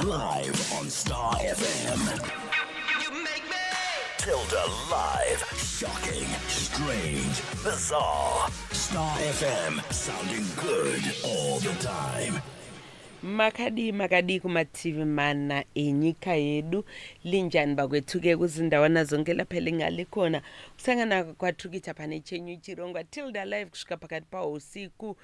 Live on Star FM. Tilda Live. Shocking, strange, bizarre. Star FM. Sounding good all the time. Makadii, makadii kumativi mana enyika yedu? Linjani bakwethu-ke kuzindawana zonke lapha elingalikhona? Kusangana kwaTrukita pane chenyu chirongwa Tilda Live kusvika pakati pausiku,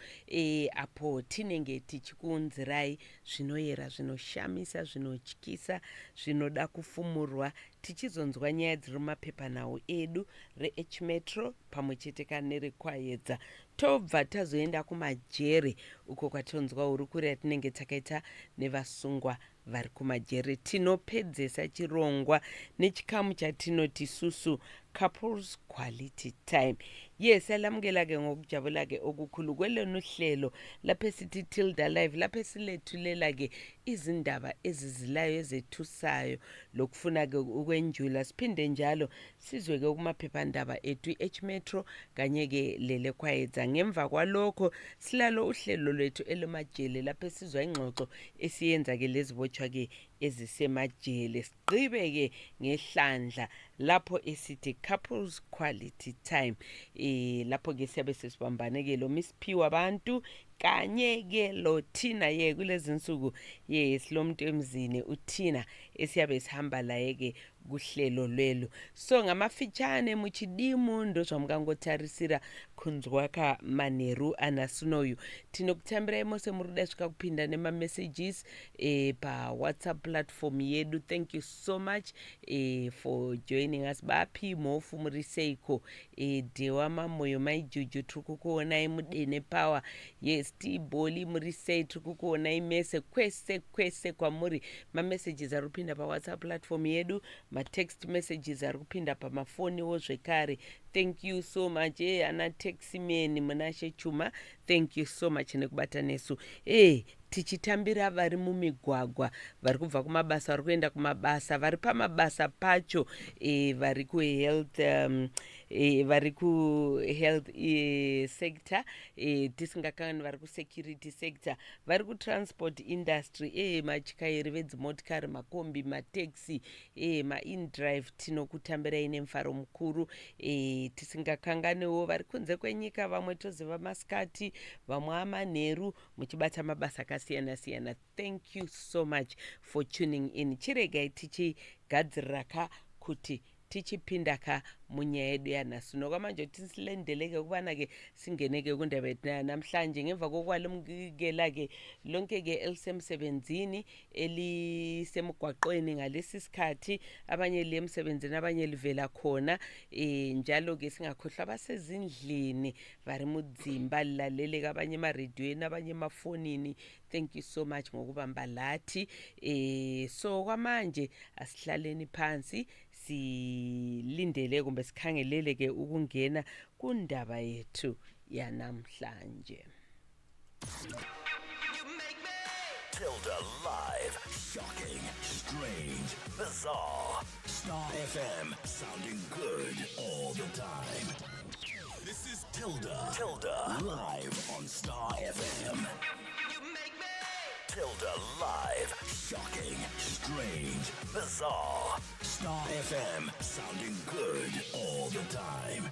apo tinenge tichikuunzirai zvinoyera, zvinoshamisa, zvinotyisa, zvinoda kufumurwa, tichizonzwa nyaya dziri mumapepanhau edu reH-Metro pamwe chete kanereKwayedza. Tobva tazoenda kumajere uko kwatonzwa hurukuro yatinenge takaita nevasungwa vari kumajere. Tinopedzesa chirongwa nechikamu chatinoti susu couples quality time. Yes, alamukela-ke ngokujabula-ke okukhulu kwelona uhlelo lapho esithi Tilda Live, lapho esilethulela-ke izindaba ezizilayo, ezethusayo, lokufuna-ke ukwenjula. Siphinde njalo sizwe-ke kumaphephandaba ethu i-H Metro kanye-ke leleKwayedza. Ngemva kwalokho silalo uhlelo lwethu elimajele, lapho esizwa ingxoxo esiyenza-ke lezibotshwa-ke ezisemajele. Sigqibe-ke ngehlandla lapho esithi couples quality time, lapho-ke siyabe sesibambane-ke lo Miss P wabantu kanye-ke lo Thina ye kulezi nsuku ye silomuntu emzini uThina esiyabe sihamba laye-ke kuhlelo lwelo. So ngamafitshane, muchidimu, ndozvamukangotarisira kunzwaka manheru anasunoyu. Tinokutambirai mose muri kuda svika kupinda nemamessages paWhatsApp platform yedu. Thank you so much for joining us. Bapi mhofu, muri seiko? Dhewa Mamoyo, Maijuju, tiri kukuonai. Mudene Power, yes. Tiboli, muri sei? Tiri kukuonai mese kwese kwese kwamuri. Mamessages ari kupinda paWhatsApp platform yedu, matext messages ari kupinda pamafoniwo zvekare, thank you so much. Ana taximan Munashe Chuma, thank you so much nekubata nesu. Tichitambira vari mumigwagwa, vari kubva kumabasa, vari kuenda kumabasa, vari pamabasa pacho, vari kuhealth, vari kuhealth sector, tisingakangani vari kusecurity sector, vari kutransport industry, matyairi vedzimotikari, makombi, mataxi, maindrive, tinokutambirai nemufaro mukuru. Tisingakanganiwo vari kunze kwenyika, vamwe toziva masikati, vamwe amanheru, muchibata mabasa akasiyana-siyana. Thank you so much for tuning in. Chiregai tichigadzirira ka kuti tichipinda ka munyaya yedu yanhasi. Nokwamanje tisilendeleke ukubana-ke singene-ke kundaba yethu namhlanje ngemva kokwalemukela-ke lonke-ke elisemsebenzini, elisemgwaqweni ngalesi sikhathi, abanye liye emsebenzini, abanye livela khona, njalo-ke singakhohlwa abasezindlini, vari mudzimba, lilaleleka abanye emarediyweni, abanye emafonini. Thank you so much ngokubamba lathi. So kwamanje asihlaleni phansi, silindele kumbe sikhangelele ke ukungena kundaba yethu yanamhlanje. Tilda Live. Shocking, strange, bizarre. Star FM. Sounding good all the time. This is Tilda. Tilda. Live on Star FM. Tilda Live. Shocking, strange, bizarre. Star FM. Sounding good all the time.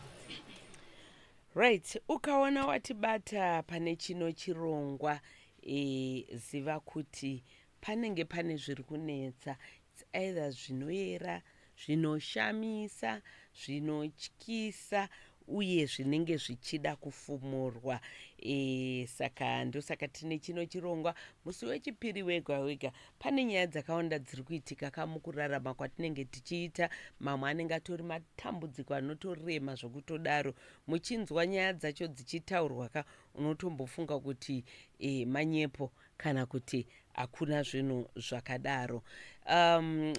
Right, ukaona watibata pane chino chirongwa, ziva kuti panenge pane zviri kunetsa. It's either zvinoyera, zvinoshamisa, zvinotyisa uye zvinenge zvichida kufumurwa. Saka ndosaka tine chino chirongwa musi wechipiri wega wega. Pane nyaya dzakawanda dziri kuitika kamukurarama kwatinenge tichiita. Mamwe anenge atori matambudziko anotorema zvokutodaro. Muchinzwa nyaya dzacho dzichitaurwa ka, unotombofunga kuti manyepo kana kuti hakuna zvinhu zvakadaro.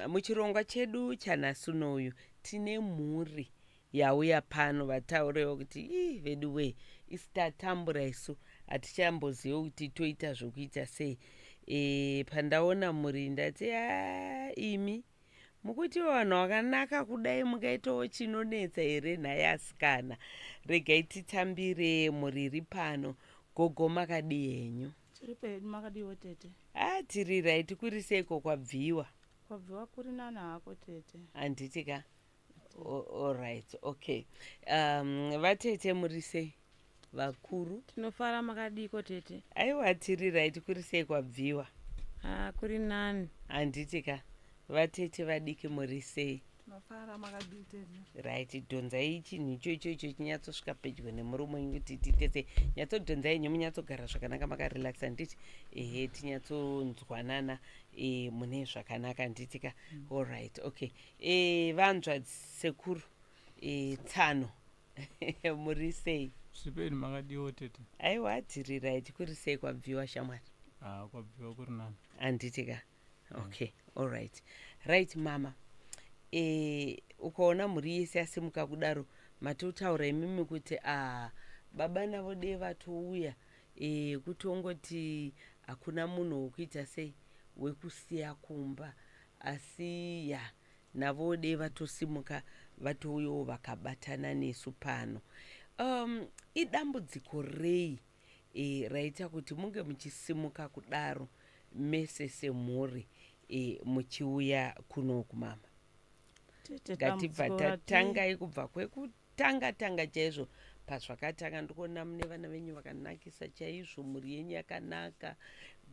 Muchirongwa chedu chanhasi unoyu tine mhuri yauya pano, vataurewo kuti, "Ii, vedu wee, isi tatambura, isu hatichambozivi kuti toita zvokuita sei." Pandaona mhuri ndati, "A, imi mukuti vanhu vakanaka kudai mukaitawo chinonetsa here nhai asikana?" Regai titambire mhuri iri pano. Gogo, makadi henyu? Tiri pedu, makadiwo tete? A, tiri right. Kuri seiko kwabviwa? Kwabviwa kuri nani hako, tete. Handiti ka? Allright, okay. Vatete, muri sei, vakuru? Tinofara, makadiko tete? Aiwa, tiri right. Kuri sei kwabviwa? Ha, kuri nani. Handiti ka? Vatete vadiki, muri sei? Tinofara, makadii tete? Right. Dhonzai chinhu icho icho icho chinyatsosvika pedyo nemuromo wenyu kuti tiite nyatsodhonzai nyo munyatsogara zvakanaka, makarelaxa, handiti? Ehe, tinyatsonzwanana mune zvakanaka, handiti ka? Allright, okay. Vanzvadzi, sekuru, tsano, muri sei? Zvipeni, makadiwo tete? Aiwa, tiri right. Kuri sei kwabviwa, shamwari? Ha, kwabviwa kuri nani. Handiti ka? Okay, allright. Right, mama, ukaona mhuri yese yasimuka kudaro, matotaura imimi kuti a baba navo de vatouya, kutongoti hakuna munhu wokuita sei, wekusiya kumba, asi ya navo de vatosimuka vatouyawo vakabatana nesu pano. Idambudziko rei raita kuti munge muchisimuka kudaro mese semhuri, muchiuya kunoku, mama? Tete, Ngatibva dambudziko tatangai kubva kwekutanga tanga chaizvo pazvakatanga. Ndikuona mune vana venyu vakanakisa chaizvo, mhuri yenyu yakanaka,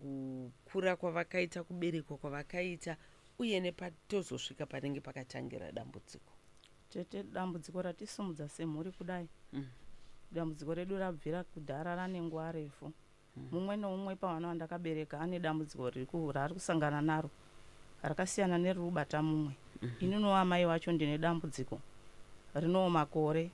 kukura kwavakaita, kuberekwa kwavakaita, uye nepatozosvika panenge pakatangira dambudziko. Tete, dambudziko ratisimudza semhuri kudai, dambudziko redu rabvira kudhara, rane nguva refu. Mumwe neumwe pavana vandakabereka ane dambudziko raari kusangana naro rakasiyana neriri kubata mumwe. Ininiwo amai vacho ndine dambudziko rinowo makore.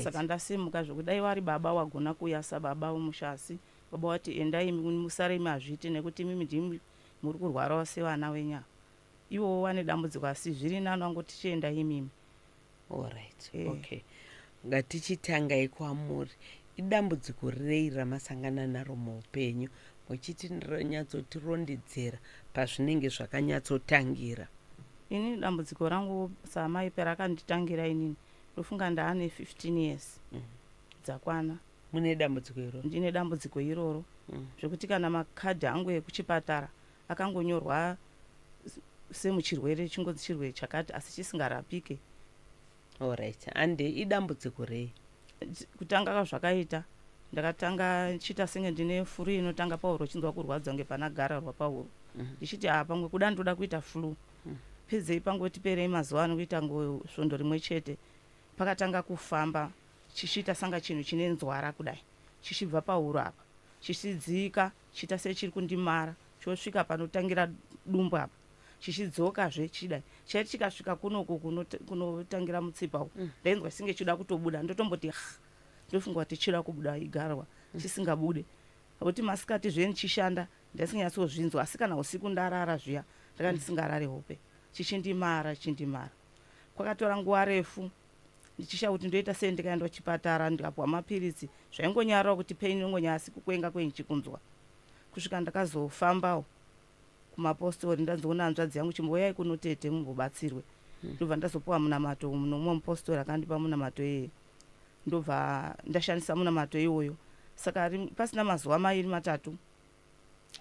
Saka ndasimuka zvekudai vari baba wagona kuuya sababa vomusha, asi baba wati, "Endai musare imi, hazviiti nekuti imimi ndimi muri kurwarawo sevana wenyu ava." Ivowo vane dambudziko, asi zviri nani vangoti, "Chiendai imimi." Allright. Okay, ngatichitangai kwamuri. Idambudziko rei ramasangana naro muupenyu, muchiti nyatsotirondedzera pazvinenge zvakanyatsotangira? Inini dambudziko rangu samai parakanditangira, inini ndofunga ndaane 15 years dzakwana. Mune dambudziko iroro? Ndine dambudziko iroro, zvekuti kana makadhi angu ekuchipatara akangonyorwa semuchirwere, chingonzi chirwere chakati, asi chisingarapike. Allright, ande idambudziko rei? Kutanga kwazvakaita, ndakatanga chiita senge ndine flu inotanga pahuro, chinzwa kurwadza kunge pana gararwa pahuro, ndichiti, "A, pamwe kuda ndoda kuita flu." Pedzei pangoti perei mazuva ano kuita ngo svondo rimwe chete, pakatanga kufamba chichiita sanga chinhu chine nzwara kudai, chichibva pahuro apa, chichidzika, chiita sechiri kundimara, chosvika panotangira dumbu apa, chichidzokazve chidai. Chaiti chikasvika kunoku kunotangira mutsipa uku, ndainzwa singe chida kutobuda. Ndotomboti, "Ha," ndofunga kuti chida kubuda igarwa, chisingabude. Kuti masikati zve ndichishanda ndaisinganyatsozvinzwa, asi kana usiku ndarara zviya, ndanga ndisingarari hope, chichindimara, chichindimara. Kwakatora nguva refu ndichisha kuti ndoita sei. Ndikaenda kuchipatara, ndikapiwa mapiritsi, zvaingonyarara kuti pain inongonyara, asi kukwenga kwendichikunzwa, kusvika ndakazofambawo kumapostori. Ndanzoona hanzvadzi yangu, "Chimbouyai kuno tete, mumbobatsirwe." Ndobva ndazopiwa munamato nomumwe mupostori, akandipa munamato iyeye, ndobva ndashandisa munamato iwoyo. Saka pasina mazuva 2 3,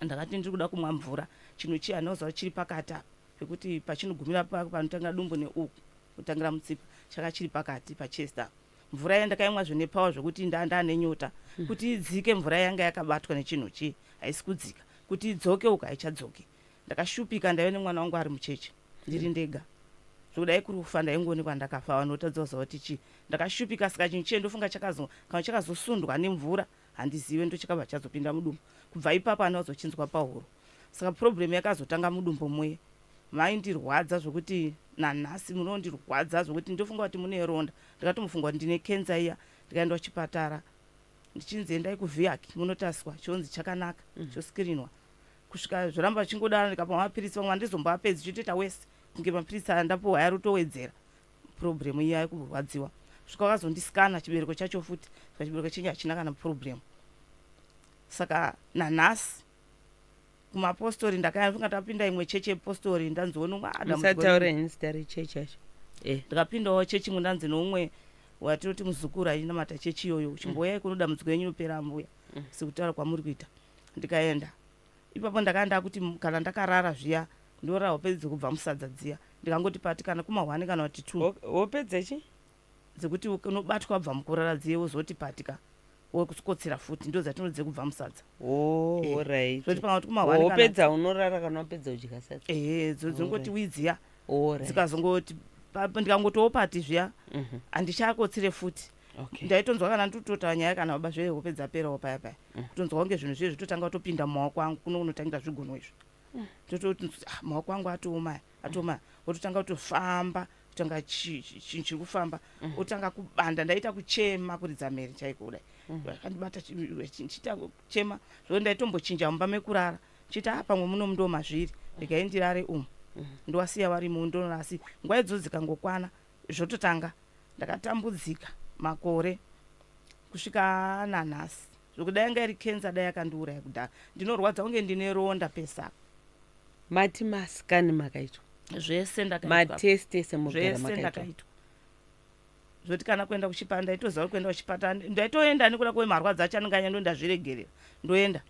ndakati ndiri kuda kumwa mvura. Chinhu chiya ndinoziva chiri pakati apa, pekuti pachinogumira panotanga dumbu neuku kutangira mutsipa, chaka chiri pakati pachest apa. Mvura iya ndakaimwa zvine power, zvekuti ndane nyota. Kuti idzike, mvura yanga yakabatwa nechinhu chii, haisi kudzika. Kuti idzoke uku, haichadzoki. Ndakashupika. Ndaive nemwana wangu ari mucheche, ndiri ndega, zvekudai kuri kufa ndaingoonekwa ndakafa, vanhu votadza kuziva kuti chii. Ndakashupika. Saka chinhu chiye ndofunga kana chakazosundwa nemvura, handizive, ndo chakabva chazopinda mudumbu. Kubva ipapo handina kuzochinzwa pahuro. Saka problem yakazotanga mudumbu muye maindirwadza zvokuti nanhasi munondirwadza, zvokuti ndofunga kuti mune ronda. Ndikatomufunga kuti ndine kenza iya. Ndikaenda kuchipatara, ndichinzi, "Endai kuVIAC munotaswa," chonzi chakanaka, choscreenwa, kusvika zvoramba zvichingodaro. Ndikapiwa mapiritsi, vamwe handizomboapedzi, chitoita wese kunge mapiritsi aya ndapiwa aya rotowedzera problem iya yekurwadziwa, kusvika vakazondiscana chibereko chacho futi. Saka chibereko chenyu hachina kana problem. Saka nanhasi kumapostori ndakafunga tapinda imwe chechi yepostori, ndanziwo nomwe, "Ah, dambudziko Musataura nezita rechechi yacho. Ndikapindawo chechi imwe, ndanzi noumwe. Watinoti muzukuru ainamata chechi iyoyo, chimboyai kuno dambudziko yenyu inopera mbuya, sekutaura kwamuri kuita. Ndikaenda ipapo, ndakanga ndakuti kana ndakarara zviya, ndorara hope dzekubva musadza dziya, ndikangoti pati kana kuma1 kana kuti 2. Hope dzechi? Dzekuti unobatwa wabva mukurara dziye, wozoti patika, wokukotsera futi, ndo dzatinoti dzekubva musadza. Oh. Eh, Alright. Zvoti panga kuti kuma1. Hope dzaunorara kana wapedza kudya sadza? Ehe, dzongoti widziya. Alright. Dzikazongoti ndikangotiwo pati zviya, handichakotsire futi. Ndaitonzwa kana nditotaura nyaya kana baba zvehope dzaperawo paya paya, kutonzwa kunge zvinhu zviye zvitotanga kutopinda mumaoko angu kuno, kunotangira zvigunwe izvo. Tototi ah, maoko angu atooma, atooma, wototanga kutofamba, kutanga chinhu chiri kufamba, otanga kubanda. Ndaita kuchema, kuridza mhere chaiko kudai. Akandibata ndichiita kuchema zvo, ndaitombochinja mumba mekurara, chiti a pamwe muno ndo mazviri, regai ndirare umu, ndowasiya varimo, ndonora. Asi nguva idzodzo dzikangokwana, zvototanga. Ndakatambudzika makore kusvika nanhasi, zvokuti dai anga iri kenza, dai yakandiuraya kudhara. Ndinorwadza kunge ndine ronda pesaka. Mati mascan makaitwa? Zvese ndakaitwa. Matest ese mugara Zvese makaitwa? ndakaitwa, zvoti kana kuenda kuchipatara, ndaitoziva kuti kuenda kuchipatara ndaitoenda nekuda kwemarwadzo acho anenge anyanya, ndazviregerera, ndoenda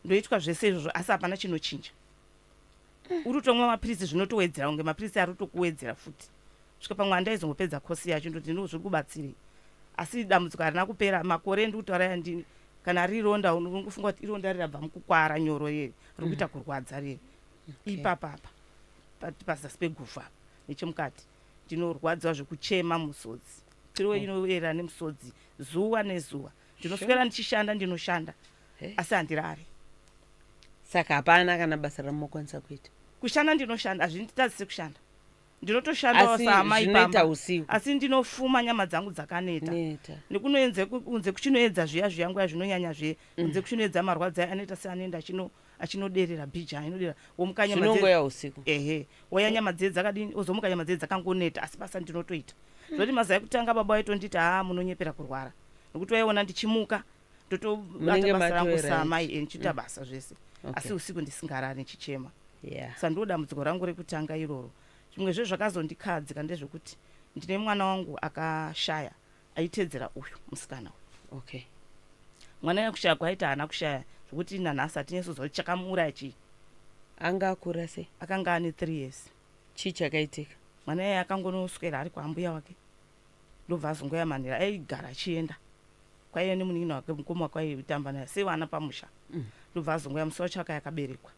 ndoitwa zvese izvozvo, asi hapana chinochinja. Uri kutomwa mapiritsi, zvinotowedzera, kunge mapiritsi ari kutokuwedzera futi, svika pamwe handaizongopedza kosi yacho, ndoti ndo zviri kubatsirei, asi dambudziko harina kupera. Makore ndikutaura ya, ndini kana riri ronda, unongofunga kuti ironda rirabva mukukwara nyoro reri riri kuita kurwadza reri ipapapa pazasi peguvhu apa nechemukati. Ndinorwadziwa zvekuchema musodzi, piro inoyera nemusodzi zuva nezuva. Ndinoswera ndichishanda, ndinoshanda, asi handirari. Saka hapana kana basa ramunokwanisa kuita? Kushanda ndinoshanda, hazvinditadzisi kushanda, ndinotoshandawo Asi saamai zvinoita pamba. usiku? Asi ndinofuma nyama dzangu dzakaneta. Neta. Nekunoenze kunze kuchinoedza zviya zviya, nguva zvinonyanya zviye kunze kuchinoedza, marwadzo aya anoita seanoenda achinoderera, bhija inodera, womuka nyama Zvinongoya usiku? Ehe, woya nyama dziye dzakadini, ozomuka nyama dziye dzakangoneta, asi basa ndinotoita. Zvoti mazuva ekutanga baba vaitonditi haa, munonyepera kurwara, nekuti waiona ndichimuka ndotobata Munenge basa rangu matove right. saamai, ndichiita basa zvese, asi usiku ndisingarari, ndichichema. Saka ndo dambudziko rangu rekutanga iroro. Zvimwe zvezvakazondikadzika ndezvekuti ndine mwana wangu akashaya, aitedzera uyu musikana uyu. Mwana yakushaya kwaita, haana kushaya zvokuti nanhasi hatinyatsoziva kuti chakamuuraya chii. Anga akura sei? Akanga ane 3 years. Chii chakaitika? Mwana iye akangonoswera ari kwaambuya wake, ndobva azongoya manhero. Aigara achienda kwaiva nemunin'ina wake, mukoma wake aitamba naye sevana pamusha. Ndobva azongoya musi wacho akaya akaberekwa.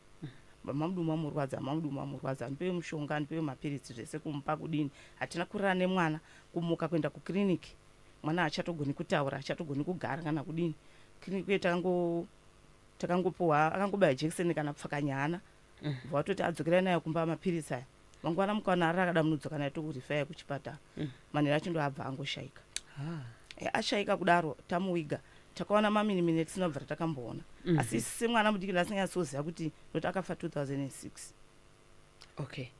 Mamudumu amurwadza, mamudumu amurwadza, ndipewe mushonga, ndipewe mapiritsi, zvese kumupa kudini. Hatina kurara nemwana, kumuka kuenda kukiriniki, mwana haachatogoni kutaura, haachatogoni kugara kana kudini. Kiriniki uye takangopuhwa, akangobaya jekiseni kana pfakanyana, bva vatoti adzokerai nayo kumba, mapiritsi aya mangwana mukaona arara akada munodzoka naye, tokurifaya kuchipatara. Manhero acho ndo abva angoshayika. Ashayika kudaro, tamuwiga, takaona maminimini etisina kubvira takamboona. Asi semwana mudiki ndasinganyatsoziva kuti, nokuti akafa 2006.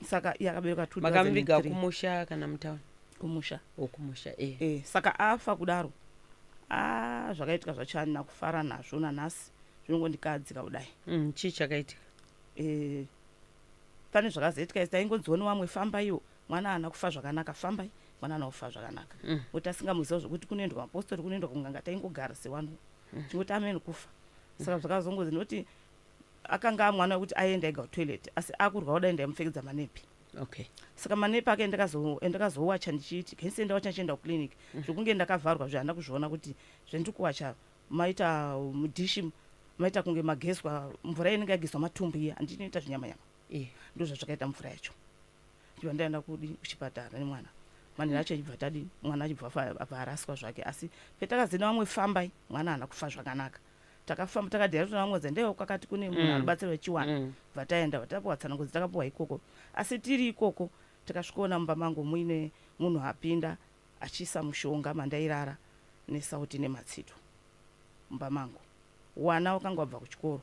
Saka iye akaberekwa Makamuviga 2003. kumusha kana mutauni? Kumusha. Okumusha, e. Saka afa kudaro, a zvakaitika zvacho handina kufara nazvo, nanhasi zvinongondikadzika kudai. Chii chakaitika? Pane zvakazoitika isi taingonziwa nevamwe, fambaiwo, mwana haana kufa zvakanaka, fambai, mwana haana kufa zvakanaka. Kuti asingamuziva zvokuti kunoendwa mapostori, kunoendwa kunganga, taingogara sewanhu chingoti amene kufa. Saka zvakazongozi nekuti akanga amwana wekuti aenda ega kutoilet, asi akurwa kudai ndaimupfekedza manepi. Saka manepi ake endakazowacha ndichiti kenise ndawacha ndichienda kuclinic, zvokunge ndakavharwa zve, handina kuzviona kuti zvendiri kuwacha maita mudhishi, maita kunge magezwa mvura inenge yagezwa matumbu iya, handinoita zvinyamanyama. Ndo zvazvakaita mvura yacho. Ndibva ndaenda kudi kuchipatara nemwana. Manhero acho achibva tadini, mwana achibva abva araswa zvake. Asi petakazi nevamwe fambai, mwana haana kufa zvakanaka, takafamba, takadhera tona vamwe ndaiwa kwakati kune munhu anobatsira vechiwana. Bva taenda, tapuwa tsanangudzo, takapuwa ikoko. Asi tiri ikoko takasvikoona mumba mangu muine munhu apinda achiisa mushonga mandairara, nesauti nematsito mumba mangu. Wana wakanga wabva kuchikoro,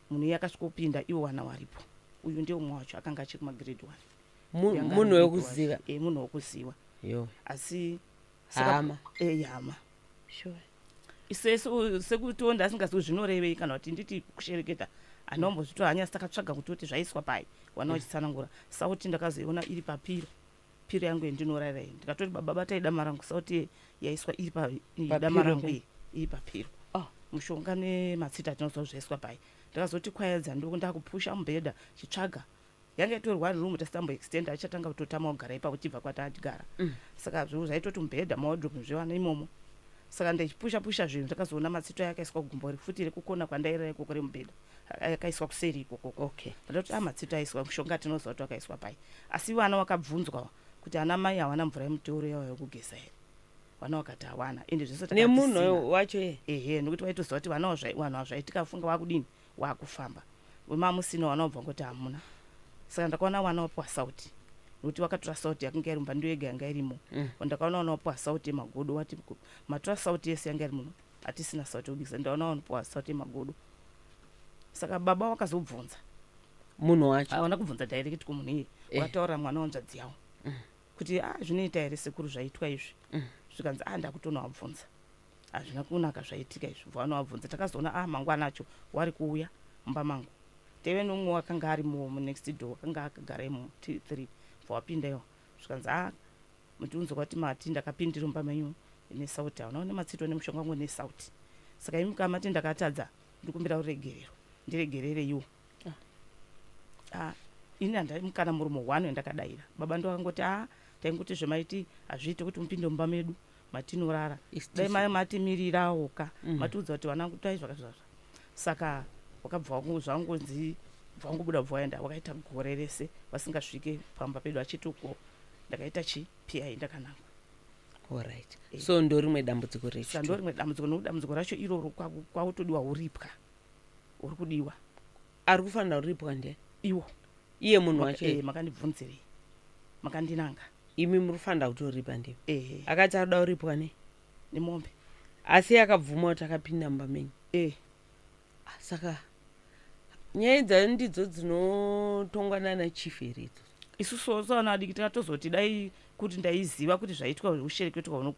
munhu iye akasvikopinda iwo wana waripo. Uyu ndiye umwe wacho akanga achiri kumagrade 1. Yanga Munhu ari wekuziva? Munhu wekuziva. Yo. Asi Hama? Hama. Sure. Isesu sekutiwo ndasingazivi zvinorevei kana kuti nditi kushereketa, handinombozvito hanya. Asi takatsvaga kuti kuti zvaiswa pai, wana wachitsanangura. Sauti ndakazoiona iri papiro. piro yangu yandinorara iyi. Ndikatoti baba batai dama rangu sauti yaiswa iri pa Papiro dama rangu pe. iyi iri papiro. Oh. Mushonga nematsita tinoziva zvaiswa pai. Ndakazoti kwaedza ndakupusha mubhedha chitsvaga yanga itori one room tasitamboextend achatanga kutotama kugara ipapo chibva kwatatigara. Saka zvinhu zvaitoti mubhedha mawadrobe zvevana imomo. Saka ndichipusha pusha zvinhu ndakazoona matsito yakaiswa kugumbo futi rekukona kwandairara ikoko remubhedha yakaiswa kuseri ikokoko. Ndakati a matsito aiswa mushonga tinoziva kuti wakaiswa pai. Asi vana vakabvunzwa kuti ana mai hawana mvura yemuteuro yavo yekugeza here, vana vakati hawana. Ende zvese takati Nemunhu tisina. wacho ye? Ehe, nokuti vaitoziva kuti vana vanhu hazvaitika funga wakudini wakufamba mamusina vana vabva ngoti hamuna. Saka ndakaona vana vapiwa sauti nokuti vakatora sauti yakanga iri mumba ndiyo yega yanga irimo. Ndakaona vana vapiwa sauti yemagodo vati matora sauti yese yanga iri muno hatisina sauti yekubikisa. Ndaona vanopiwa sauti yemagodo. Saka baba vakazobvunza munhu wacho. Havana kubvunza direct kumunhu iye. Vakataurira mwana wanzvadzi yavo kuti a zvinoita here sekuru zvaitwa izvi. Zvikanzi a ndakutonovabvunza hazvina kunaka zvaitika izvi. Bva vanovabvunza takazoona a mangwana acho wari kuuya mumba mangu. Taive nomumwe wakanga arimo munext door akanga akagara imo t3 bva wapinda iwo. Zvikanzi a mutiunze kwati mati ndakapindira mumba menyu nesauti hauna nematsito nemushonga wangu nesauti. Saka imi kamati ndakatadza ndikumbira ruregerero ndiregerere iwo. Ah, ini handai kana muromo one wendakadaira. Baba ndo akangoti a taingoti zvemaiti hazviiti kuti mupinde mumba medu matinorara. Dai matimirirawo ka matiudza kuti vana tai zvakati zvazva. Saka wakabva zvangonzi bvangobuda bva waenda wakaita gore rese vasingasvike pamba pedu achiti uko ndakaita chi pi ndakanangwa. Alright, so ndo rimwe dambudziko Saka rechitu. Ndo rimwe dambudziko nokuti dambudziko racho iroro kwakutodiwa uripwa uri kudiwa. Ari kufanira kuripwa ndiye? Iwo. Iye munhu wacho? Makandibvunzirei makandinanga. Imi muri kufanira kutoripa ndimi? Ehe. Akati arikuda kuripwa nei? Nemombe. Asi akabvuma kuti akapinda mumba menyu? Ah, saka nyaya dzayo ndidzo dzinotongwa nana chief here idzo? Isusu savana vadiki takatozoti dai kuti ndaiziva kuti zvaitwa ushereketwa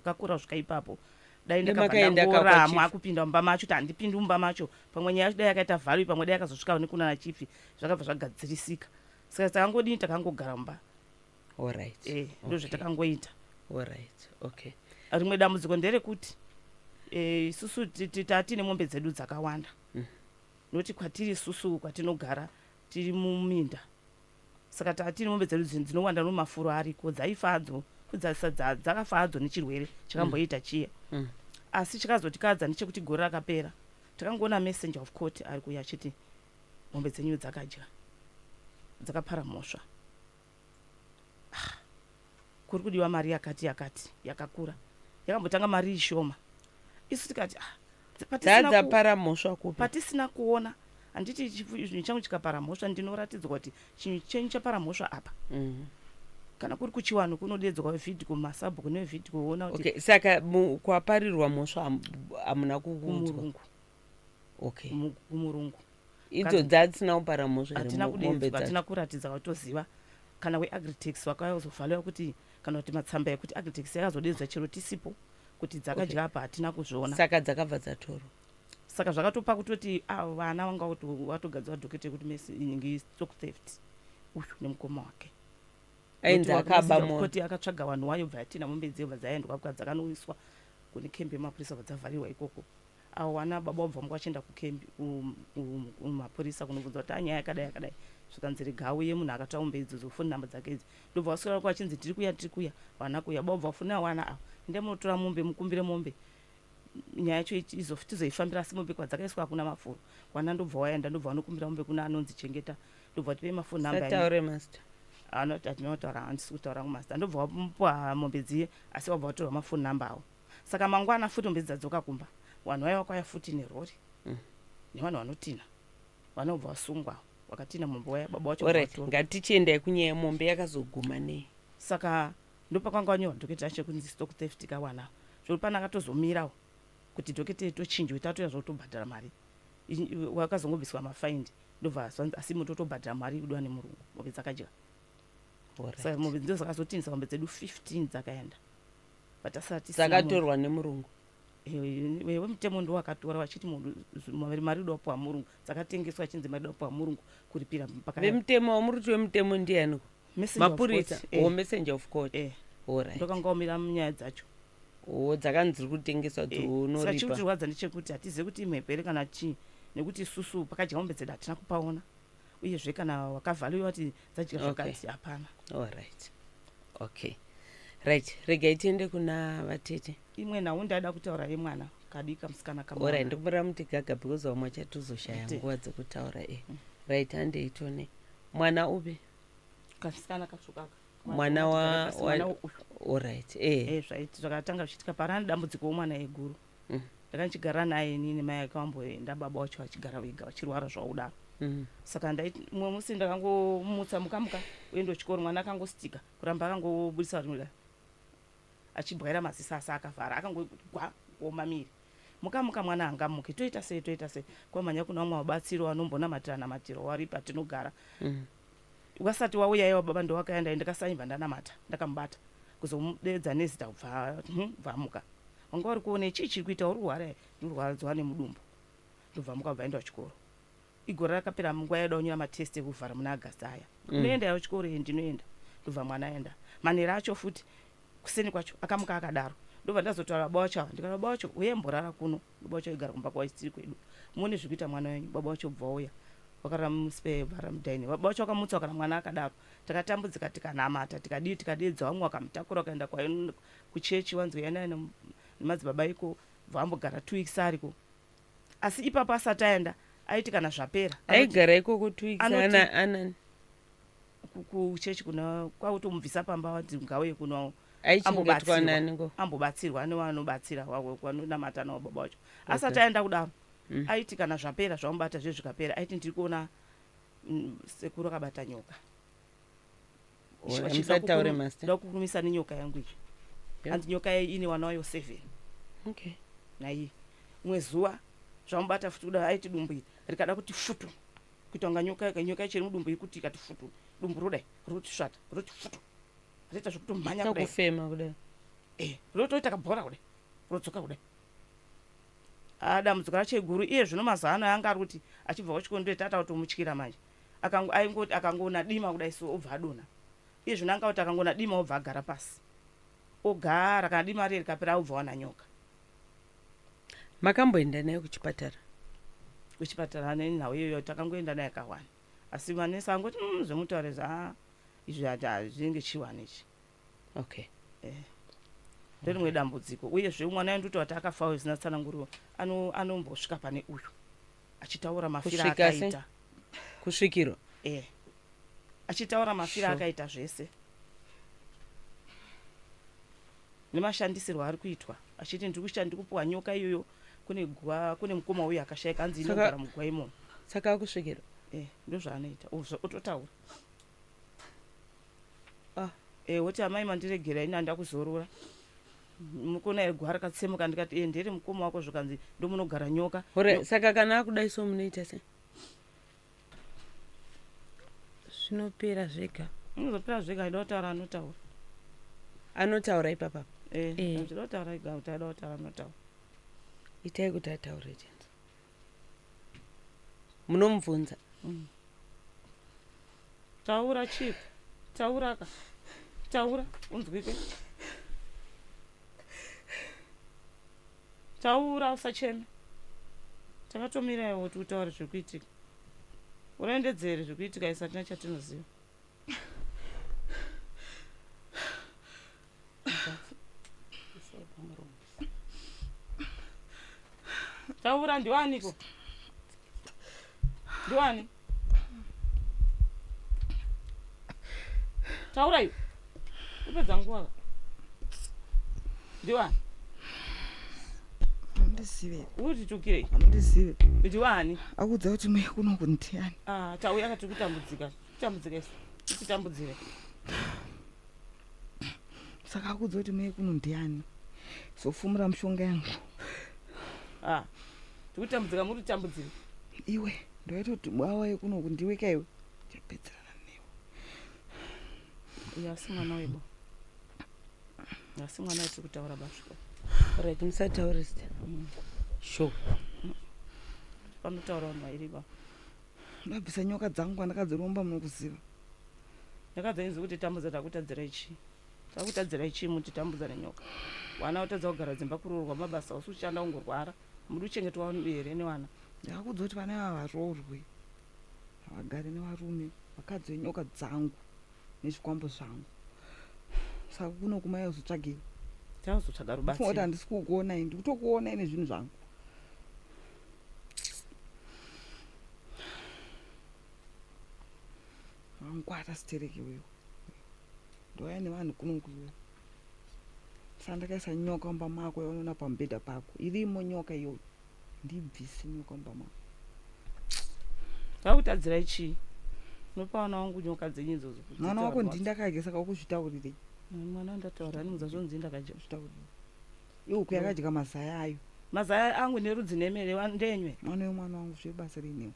kakura kusvika ipapo dai ndakabva Nemakaenda ka ndangoramba kwachief. kupinda mumba macho kuti handipindi mumba macho. Pamwe nyaya yacho dai yakaita value pamwe dai yakazosvika nekunana chief zvakabva zvagadzirisika. Saka takangodini takangogara mumba. Ndo zvatakangoita. Alright, okay. Rimwe dambudziko nderekuti isusu tatine mombe dzedu dzakawanda. Nokuti kwatiri isusu kwatinogara tiri muminda. Saka tatine mombe dzedu dzinowanda nomafuro ariko dzaifadzo dzakafa hadzo nechirwere chakamboita chiya. Asi chakazotikadza ndechekuti gore rakapera takangoona messenger of court ari kuuya achiti mombe dzenyu dzakadya dzakapara mhosva. Ah, kuri kudiwa mari yakati yakati yakakura yakambotanga mari ishoma. Isu tikati ah, Dzadzapara mhosva kupi? Patisina kuona handiti chinhu changu chikapara mhosva ndinoratidzwa kuti chinhu chenyu chapara mhosva apa. Kana kuri kuchiwanhu kunodedzwa vhidhiko masabhuku nevhidhiko woona kuti Okay, saka kwaparirwa mhosva hamuna kukuudzwa? Kumurungu. Kumurungu. Idzo dzadzisina kupara mhosva here Hatina mombe kudedzwa. dzacho? Hatina kuratidza watoziva kana weagritex wakazovhaliwa kuti kana kuti matsamba ekuti Agritex yakazodedzwa chero tisipo kuti dzakadya apa hatina kuzviona. Saka dzakabva dzatorwa? Saka zvakatopa kutoti avo vana vanga vatogadzirwa docket yekuti inenge stock theft uyu nemukoma wake. Ainzi Nokuti akaba messenger of mombe. court akatsvaga vanhu wayo bva yatina mombe dziyo bva dzaendwa dzakanoiswa kune kembi yemapurisa bva dzavharirwa ikoko. Avo vana baba vabva muka vachienda kukembi kumapurisa kunobvunza kuti anyaya yakadai yakadai. Zvikanzi rega auye munhu akatora mombe idzodzo foni namba dzake idzi. Ndobva vaswera vachinzi tiri kuya tiri kuya vana kuya baba bva vafonera vana ava endai munotora mombe mukumbire mombe nyaya yacho tizoifambira asi mombe kwadzakaiswa hakuna mafuro. Wana ndobva waenda ndobva vanokumbira mombe kuna anonzi chengeta ndobva tipei mafoni namba yenyu. Sataure master. Anoti hatina kutaura handisi kutaura kumaster. Ndobva wamupa mombe dziye asi wabva watorwa mafoni namba avo. Saka mangwana futi mombe dzadzoka kumba vanhu vaiva kwaya futi nerori nevanhu vanotina vanobva vasungwa vakatina mombe waya baba wacho Alright, vatorwa. ngatichiendai kunyaya yemombe yakazoguma nei? Saka ndopakanga wanyorwa docket racho kunzi stock theft kawana zvekuti pana akatozomirawo kuti docket tochinjwe tatoya zvotobhadhara mari wakazongobviswa mafaindi ndobva zvanzi asi mutotobhadhara mari ikudiwa nemurungu mombe dzakadya. Saka mombe ndidzo dzakazotinisa mombe dzedu 15 dzakaenda but asati tisina mombe. Dzakatorwa nemurungu? Wemutemo ndo wakatora vachiti munhu mari ida kupiwa murungu dzakatengeswa achinzi mari ida kupiwa murungu kuripira Vemutemo wamuri kuti wemutemo ndianiko? Messenger of Mapurisa court, eh. O messenger of court. Eh. Allright. Ndokanga wamira munyaya dzacho. O dzakanzi dziri kutengeswa. Eh, saka Dzounoripa. chikutirwadza ndechekuti hatizive kuti imhepo here kana chii, nekuti isusu pakadya mombe dzedu hatina kupaona, uyezve kana wakavhaliwa kuti dzadya zvakati hapana. Allright, okay, right, regai tiende kuna vatete. Imwe nhau ndaida kutaura yemwana kadika musikana. Allright, ndikumbira muti gaga because vamwe vachatozoshaya Ndite. nguva dzekutaura. E, right, handeitone mwana upi? Kamusikana katsvukaka. Mwana Mwana uyu. Allright, e. Eh, zvaiti zvakatanga zvichiitika parani dambudziko womwana eguru. Ndakandichigara naye inini, mai akawamboenda, baba wacho vachigara vega vachirwara zvaudaro. Saka ndaiti mumwe musi ndakangomutsa, mukamuka uende kuchikoro. Mwana akangositika kuramba, akangobudisa rimwe achibwaira maziso asi akavhara, akangogwa kuoma miri. Mukamuka, mwana angamuke, toita sei, toita sei? Kwamhanya kuna vamwe vabatsiri vanombonamatira namatiro wari patinogara. Wasati wauya iwa baba ndowakaenda, ndikasaimba ndanamata, ndakamubata kuzomudedza nezita, kubva bva amuka. Wanga uri kuone chii chiri kuita? Uri kurwara here? Ndirwaradzwa nemudumbu. Ndobva amuka, bva aenda kuchikoro. Igore rakapera, munguva yaida kunyora matest ekuvhara muna Agasti aya. Unoenda yawo chikoro? Ye, ndinoenda. Ndobva mwana aenda. Manera acho futi kuseni kwacho akamuka akadaro. Ndobva ndazotaura baba wacho ava, ndikati, "Baba wacho, uye mborara kuno." Baba wacho aigara kumba kwaisiri kwedu. "Muone zviri kuita mwana wenyu." Baba wacho bva wauya, vakarara muspe, vara mudining. Baba wacho vakamutsa kana mwana akadaro. Takatambudzika, tikanamata, tikadii, tikadedza vamwe, vakamutakura vakaenda kuchechi, wanzi uya naye nemadzibaba iko. Bva ambogara 2 weeks ariko. Asi ipapo asati aenda aiti kana zvapera Aigara ikoko 2 weeks? Anoti- Ana anani? Kuchechi kuna kwakutomubvisa pamba, wanzi ngauye kuno. Aichengetwa Ambobatsirwa. nani ko? Ambobatsirwa nevanobatsira vanonamata navo baba wacho. Asati aenda kudaro aiti kana zvapera zvamubata zve zvikapera, aiti, "Ndiri kuona sekuru akabata nyoka." Ora, musataure master. Da kukurumisa nenyoka yangu iyi. Hanzi nyoka iyi ine wana wayo 7. Naiye umwe zuva zvamubata futi kuda, aiti dumbu iri rikada kuti futu, kuita kunga nyoka, nyoka ichiri mudumbu iri, kuti ikati futu dumbu rodai roti svata, roti futu, roita zvekutomhanya kudai. Takufema kudai. Eh, rotoita kabhora kudai, rodzoka kudai. Ah, dambudziko racho iguru. Iye zvino mazuva ano anga ari kuti achibva kuchikoro ndoita kutomutyira manje. Aingoti akangoona dima kudai so obva adonha. Iye zvino anga kuti akangoona dima obva agara pasi, ogara. Kana dima riye rikapera obva wana nyoka. Makamboenda naye kuchipatara? Kuchipatara nenhau iyoyo takangoenda naye kawani, asi manesi angoti, zvemutaure zva izvi hazvinenge chiwani ichi." Ndorimwe dambudziko. Uyezve mwana wendu kuti akafawo zvisina tsananguriro, anombosvika pane uyu achitaura mafiro Kusvika sei? akaita. Kusvikirwa? Eh, achitaura mafiro akaita zvese nemashandisirwo ari kuitwa, achiti, "Ndiri kushanda, ndiri kupiwa nyoka iyoyo. Kune guva, kune mukoma uyu akashaika, hanzi inogara muguva imomo." Saka akusvikirwa? Eh, ndozvaanoita. Ototaura. Ah. Eh, woti, "Amai, mandiregera, ini handa kuzorora. Mukona here guva rakatsemuka?" Ndikati, "E, ndere mukoma wako." Zvikanzi, "Ndomunogara nyoka." Ore, saka kana akudai so munoita sei? Zvinopera zvega. Inozopera zvega. Aida kutaura anotaura. Anotaura ipapapa? Eh. Eh. Zvida kutaura ega, kuti aida kutaura anotaura. Itai kuti ataure chenzo. Munomubvunza. Taura, chipo, taura ka, taura unzwike, taura, usacheme. Takatomira iwo kuti utaure zviri kuitika, urendedzere zviri kuitika. Isu hatina chatinoziva. Taura, ndiwaniko, ndiwani? Taura iwe, upedza nguva ka. Ndiwani? Hamundizive. Uri titukirei? Hamundizive. Ndiwani? Akuudza kuti mai kunoku ndiani? Ah, tauya ka, tiri kutambudzika, kutambudzika isu, titambudzire. Saka akuudza kuti mai kuno ndiani? Zofumura mushonga yangu. Ah, tiri kutambudzika, muri kutambudzire. Iwe, ndoita kuti bwawaye kunoku ndiwe kaiwe, chapedzerana newe. Uyu asi mwana webo, asi mwana wetiri kutaura basvika. Right, musataure zita, sure. Panotaura vanhu vairi ba. Ndabvisa nyoka dzangu kwandakadziromba, munokuziva. Nyoka dzenyu dziri kutitambudza, takutadzirai chii? Takutadzirai chii mutitambudza nenyoka? Wana utadza kugara dzimba, kuroorwa, mabasa usi kushanda, ungorwara, muri kuchengetwa here newana? Ndakakudza kuti vana ava varoorwe, havagare nevarume, vakadzi venyoka dzangu nezvikwambo zvangu. Saka kuno kumai uzotsvagei? Takuzotsvaga Funga kuti rubatsiro. handisi kukuonai, ndikutokuonai nezvinhu zvangu. Wangwara sitereki iwewe, ndouya nevanhu kunoku iwewe. Saka ndakaisa nyoka mumba mako yaunoona pamubhedha pako, irimo nyoka iyoyo, ndibvise nyoka mumba mako. Takutadzirai chii? Unopa wana wangu nyoka dzenyu idzodzo kuti Mwana wako dziite ndindakadya, saka ukuzvitaurirei? varwadzi. Mwana wandataura animudza zvonzi ndakadya. Zvitaurirei? Ihuku yakadya mazai ayo. Mazaya angu nerudzi nemere ndenywe. Mwana wemwana wangu, zvebasa rinewo.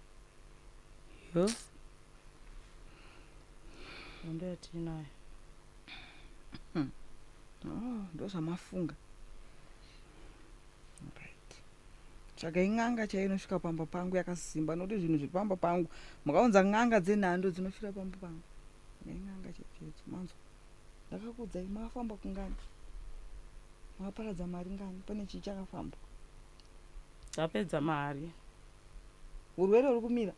Yo. Hondo yatinayo. Oh, ndozvamafunga. Right, tsvagai n'anga chaiyo inosvika pamba pangu yakasimba, nokuti zvinhu zviri pamba pangu, mukaunza n'anga dzenhando dzinofira pamba pangu. Tsvagai n'anga chaidzo chaidzo, manzwa? Ndakakuudzai, makafamba kungani, makaparadza mari ngani, pane chii chakafamba? Tapedza mari. Urwere uri kumira.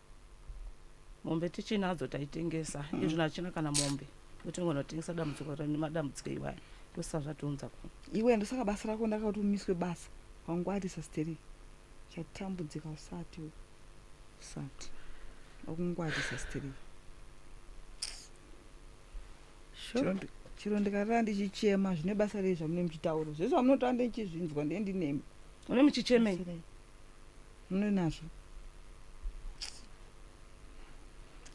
Mombe tichinadzo, taitengesa. Izvino hachina kana mombe, kuti ngonotengesa. Dambudziko nemadambudziko iwaya ndosa zvatiunza kuno. Iwe, ndosaka basa rako ndakati umiswe basa. Wangwarisa stereki, chatambudzika usati iwe. Usati wakungwarisa stereki. Chiro ndikarara ndichichema, zvine basa rei zvamune muchitaura zvese zvamunotaura? Ndichizvinzwa, ndiye ndinemi. Une muchichemei? Mune nazvo,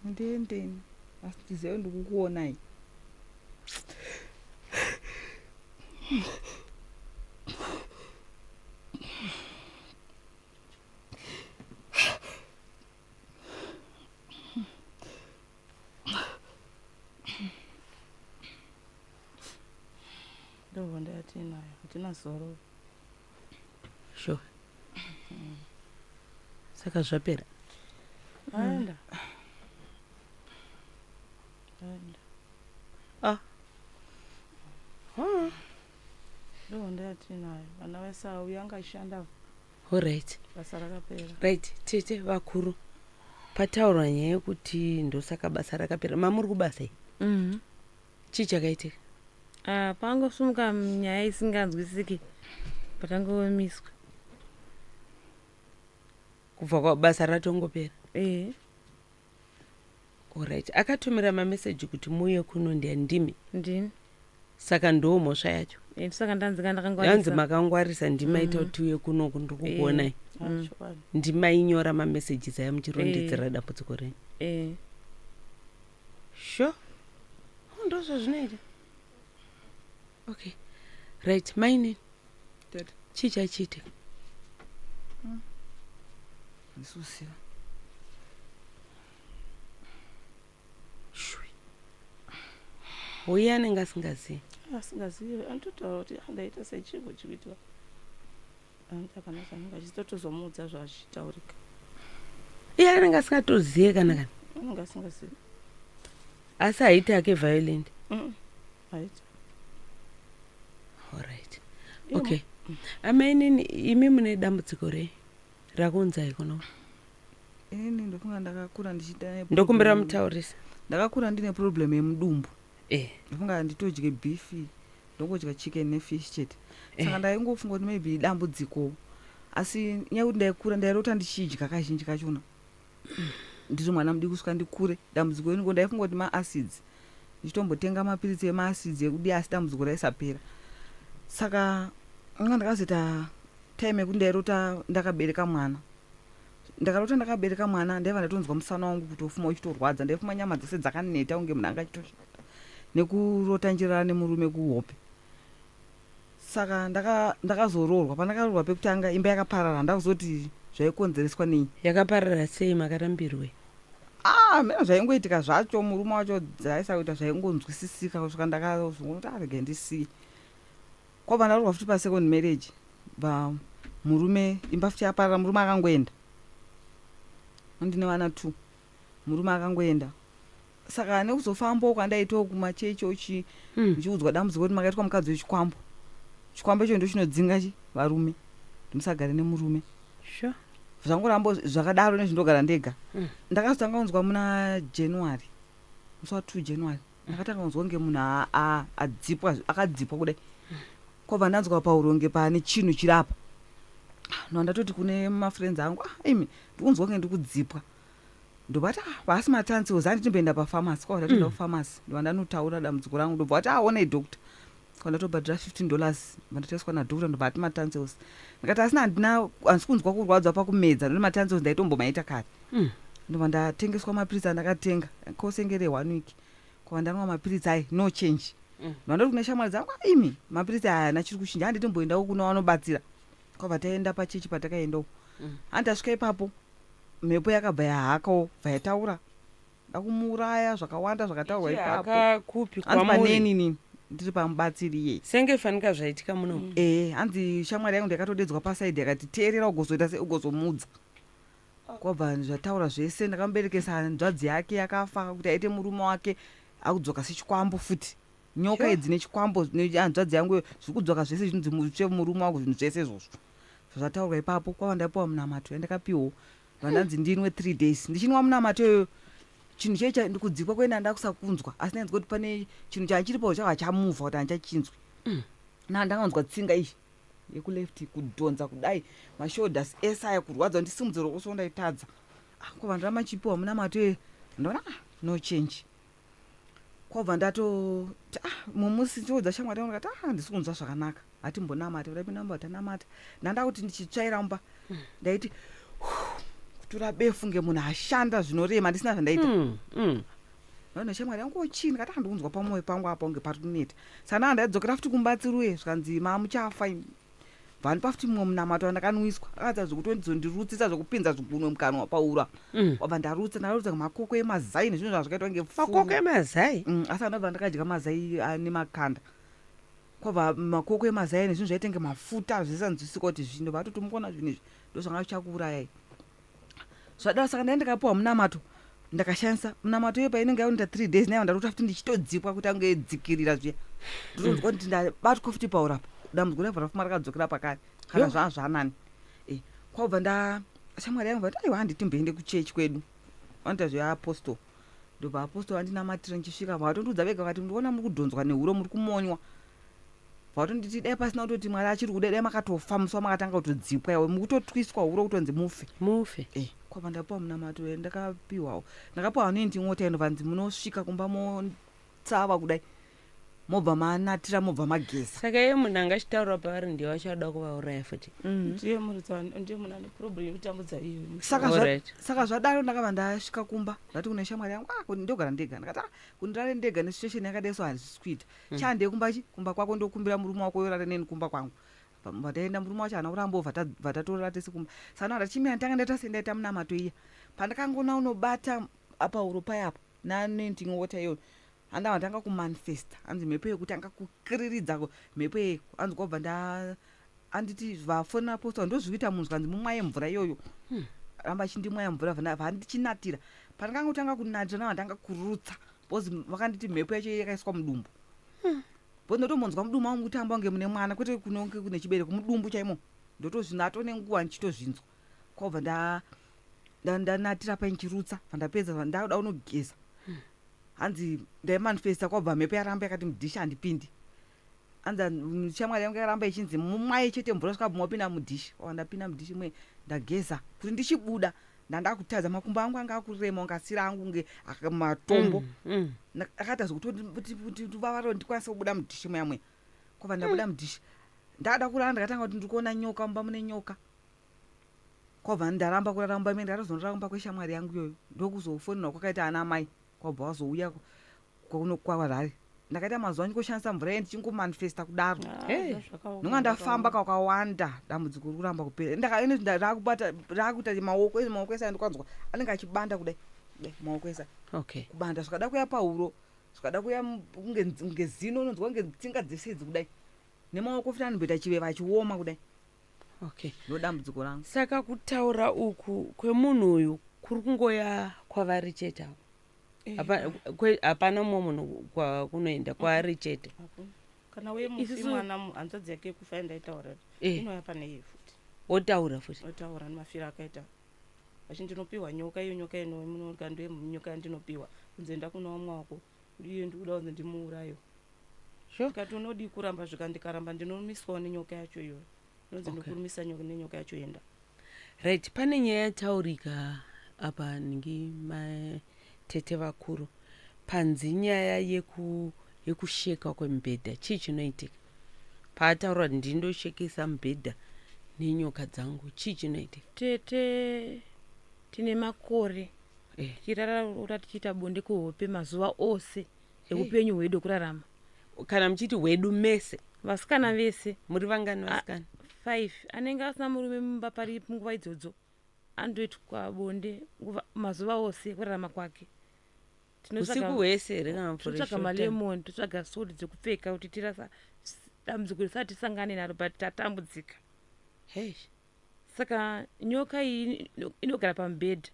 ndiendeni, asi ndizive ndikukuonai. Ndohondo yatinayo, hatina zororo. Sure, saka zvapera? Aenda, aenda. Ah. Ah. Ndohondo yatinayo, vana vese auya anga achishanda. Alright. Basa rakapera. Right, tete vakuru, pataurwa nyaya yekuti ndosaka basa rakapera. Mamuri kubasa iyi? Mhm. Chii chakaitika? Ah, pangosumuka nyaya isinganzwisiki, patangomiswa. Kubva kwa basa ratongopera? Ee. Alright, akatumira mameseji kuti muuye kuno ndiyandimi? Ndini. Saka ndo mhosva yacho? Eh, saka ndanzika Yanzi ndakangwarisa. makangwarisa, ndimaita kuti uye kunoku, ndikukuonai. Ah, chokwadi. Ndimainyora mamessages aya muchirondedzera dambudziko renyu? Ee. Sure. Oh, ndo zvazvinoita. Okay, right, mainini. Tete. Chii chachiitika? Ndisuziva. Shui, uye anenge asingazivi. Asingazivi, anototaura kuti "Ah, ndaita sechiko chikuitwa." Anoti hapana chaanenge achitotozomuudza zvachitaurika. Iye anenge asingatozive kana kana? Anenge asingazivi. Asi haiti ake violent? Haiti. Alright, okay. Amainini, imi mune dambudziko rei rakuunzai kuno? Inini ndofunga ndakakura ndichiita Ndokumbira mutaurisa. Ndakakura ndine problem yemudumbu. Eh. Ndofunga handitodye beef, ndongodya chicken nefish chete. Saka ndaingofunga kuti maybe idambudziko, asi nyaya yekuti ndaikura ndairota ndichidya kazhinji kachona ndiri mwana mudiki kusvika ndikure. Dambudziko iniko ndaifunga kuti maacids, ndichitombotenga mapiritsi emaacids ekudi, asi dambudziko raisapera. Saka nga ndakazoita time yekuti ndairota ndakabereka mwana. Ndakarota ndakabereka mwana, ndaiva ndatonzwa musana wangu kutofuma uchitorwadza, ndaifuma nyama dzese dzakaneta kunge munhu anga achitoshanda, nekurota njirara nemurume kuhope. Saka ndakazoroorwa. Pandakaroorwa pekutanga, imba yakaparara. Handakuzoti zvaikonzereswa nei. Yakaparara sei? Makarambirwe? Ah, mena zvaingoitika zvacho, murume wacho dzaisakuita zvaingonzwisisika, kusvika ndakazongonoti arege ndisiye. Kwabva ndaroorwa futi pasecond marriage, bva murume, imba futi yaparara, murume akangoenda. Ndine vana two, murume akangoenda. Saka nekuzofambawo kwandaitawo kumachechi ochi ndichiudzwa dambudziko kuti makaitwa mukadzi wechikwambo. Chikwambo icho ndochinodzinga chi varume, ndimusagare nemurume. Sure. Zvangoramba zvakadaro nezvindogara ndega. Ndakazotanga kunzwa muna January, musi wa2 January, ndakatanga kunzwa kunge munhu adzipwa, akadzipwa kudai. Kwabva ndanzwa pauronge pane chinhu chiri apa. No, ndatoti kune mafriends angu, ah, imi ndikunzwa kunge ndikudzipwa. Ndobva ti, ah, vasi matonsils, handitimboenda pafamasi. Kwabva ndatoenda kufamasi, ndobva ndanotaura dambudziko rangu, ndobva vati, ah, onai doctor. Kwandatobhadhira $15, ndatoiswa nadoctor, ndobva ati matonsils. Ndikati asina, handina, handisi kunzwa kurwadzwa pakumedza noti matonsils ndaitombomaita kare. Ndobva ndatengeswa mapiritsi andakatenga kosengere one week. Kwabva ndanwa mapiritsi ai, no change. Ndobva ndoti kune shamwari dzangu, "Ah, imi mapiritsi aya haana chiri kuchinja, handitimboendawo kuno vanobatsira." Kwabva taenda pachechi patakaendawo. Handi tasvika ipapo, mhepo yakabva yahakawo, bva yataura dakumuuraya, zvakawanda zvakataurwa ipapo. Ichihaka kupi? Hanzi Kwamuri? Paneni nini ndiri pamubatsiri iyeye. Senge fanika zvaitika muno. Ee, hanzi shamwari yangu ndakatodedzwa pasaidi, yakati teerera ugozoita se ugozomudza. Kwabva zvataura zvese, ndakamuberekesa hanzvadzi yake yakafa kuti aite murume wake, akudzoka sechikwambo futi, nyoka idzi nechikwambo nehanzvadzi yangu iyo zviri kudzoka zvese, zvinonzi mutsve murume wangu, zvinhu zvese izvozvo zvataurwa ipapo. Kwava ndapiwa munamato yandakapiwawo, vandanzi ndinwe 3 days. Ndichinwa munamato iyoyo, chinhu chei ndikudzikwa kwenda ndakusakunzwa, asi ndainzwa kuti pane chinhu chachiripo chava chamuvha kuti handichachinzwi. Na ndakanzwa tsinga iyi yekuleft kudhonza kudai, mashoulders ese aya kurwadza, ndisimudze ruoko so ndaitadza. Ah, kwabva ndaramba ndichipiwa munamato iyoyo, ndaona, ah, no change. Kwabva ndato ah, mumusi ndioudza shamwari yangu, ndikati, ah, handisi kunzwa zvakanaka, hatimbonamata. Ndapinda tanamata, ndanda kuti ndichitsvaira mumba ndaiti kutura befu nge munhu ashanda zvinorema, ndisina zvandaita. Ndaona shamwari yangu, ochii? Ndikati handikunzwa pamwoyo pangu apa kunge pari kuneta. Saka ndanga ndaidzokera futi kumubatsiri uye, zvikanzi mamuchafa imi. Bvandipa futi mumwe munamato wandakanwiswa, akadza zvekutondizondirutsisa, zvekupinza zvigunwe mukanwa paura. Wabva ndarutsa, ndarutsa makoko emazai nezvinhu zvazvakaitwa ngefuru. Makoko emazai? Asi andabva ndakadya mazai ane makanda, kwabva makoko emazai nezvinhu zvaitenge mafuta zvisanzwisika kuti zvino vatoti mukuona zvinhu izvi ndo zvanga zvichakuurayai zvadaro. Saka ndai ndikapiwa munamato, ndakashandisa munamato iyo painenge yakunoita 3 days, naiva ndaruta futi ndichitodzipwa kuti ange edzikirira zviya, ndinonzwa kuti ndabatwa futi paurapa, dambudziko raibva rafuma rakadzokera pakare kana zvaa zvanani. Kwabva nda shamwari yangu vati, aiwa, handitimboende kuchechi kwedu, vanoita zveapostle. Ndobva apostle vandinamatira, ndichisvika vatondiudza vega, vakati ndikuona muri kudhonzwa nehuro, muri kumonywa. Vatonditi dai pasina kutoti Mwari achiri kuda, dai makatofa musi wamakatanga kutodzipwa iwe, mukutotwiswa huro kutonzi mufe. Mufe. Kwabva ndapiwa munamato, ndakapiwawo, ndakapiwa anointing water, inobva munosvika kumba motsava kudai, mobva manatira, mobva mageza. Saka iye munhu anga achitaura pavari ndiye wachada kuvauraya futi? Ndiye muridzi ndiye munhu ane problem yekutambudza iyo. Saka zvadaro ndakabva ndasvika kumba, ndati kune shamwari yangu, ah, kuti ndogara ndega. Ndikati, ah, kuti ndega nesituation yakadai so handisi kuita. Chandei kumba chi kumba kwako, ndokumbira murume wako yorare neni kumba kwangu. Bva taenda, murume wacho haana kuramba, bva tatorara tese kumba. Saka ndakati chimira, nditanga ndaita sendaita munamato iya, pandakangona unobata pauro payapa neanointing water iyoyo, handava ndanga kumanifesta, hanzi mhepo yekutanga kukiriridza mhepo iyi, hanzi kwabva nda anditi vafonera apostle, ndozvikuita munhu, zvikanzi mumwaye mvura iyoyo. Ramba achindimwaya mvura, vandichinatira, pandakangotanga kunatira nava ndanga kurutsa, because vakanditi mhepo yacho yakaiswa mudumbu, because ndotombonzwa mudumbu mangu kutamba kunge mune mwana, kwete kunonge kune chibereko, mudumbu chaimo ndotozvinato nenguva ndichitozvinzwa. Kwabva ndanatira pai ndichirutsa, vandapedza ndauda kunogeza, hanzi ndaimanifesta, kwabva mhepo yaramba yakati mudhishi handipindi. Hanzi shamwari yangu yakaramba ichinzi mumwaye chete mvura svika mopinda mudhishi. Kwabva ndapinda mudhishi mwe, ndageza, kuti ndichibuda ndandakutadza, makumbo angu anga akurema kunge asiri angu, kunge matombo. Akaita zvekutoti vavaro ndikwanise kubuda mudhishi muya muya. Kwabva ndabuda mudhishi, ndada kurara, ndakatanga kuti ndiri kuona nyoka mumba, mune nyoka. Kwabva ndaramba kurara mumba mene, ndakatozondorara kumba kweshamwari yangu iyoyo. Ndokuzofonерwa kwakaita ana mai, kwabva wazouya kuno kwaHarare. Ndakaita mazuva ndingoshandisa mvura iye ndichingomanifesta kudaro. Hey. Ndinonga ndafamba kakawanda, dambudziko riri kuramba kupera. Rakubata rakuita maoko, maoko ese andikwanzwa anenge achibanda kudai kudai, maoko ese kubanda, zvikada kuya pahuro, zvikada kuya kunge zino, unonzwa kunge tsinga dzese idzi kudai, nemaoko futi anomboita chiveva achioma kudai. Ndo dambudziko rangu. Saka kutaura uku kwemunhu uyu kuri kungoya kwavari chete avo? Hapana mumwe munhu kwakunoenda kwaari chete. Hakuna. Kana uye mufi Isusu- mwana hanzvadzi yake yekufa yandaitaura inouya pane iye futi. Wotaura futi. Otaura nemafiro akaita achi ndinopiwa nyoka, iyo nyoka inomunoga ndiye nyoka yandinopiwa kunze ndakuno vamwe wako, iye ndikuda kunzi ndimuurayo. Ndikati unodii kuramba? Zvika ndikaramba ndinomiswawo nenyoka yacho iyoyo inonzi ndikurumisa nyoka nenyoka yacho enda. Right, pane nyaya yataurika apa ningi matete vakuru panzi nyaya yekusheka kwemubhedha. Chii chinoitika paataura kuti ndindoshekesa mubhedha nenyoka dzangu? Chii chinoitika? Tete, tine makore tichirara tichiita bonde kuhope mazuva ose eupenyu hwedu hwekurarama. Kana muchiti hwedu mese? Vasikana vese. Muri vangani vasikana? 5. Anenge asina murume mumba pari nguva idzodzo andoitwa bonde mazuva ose ekurarama kwake. Usiku hwese here kana for a Totsvaga short time? Malemon, totsvaga sori dzekupfeka kuti tirasa dambudziko risati tisangane naro, but tatambudzika. Hey. Saka nyoka iyi inogara pamubhedha.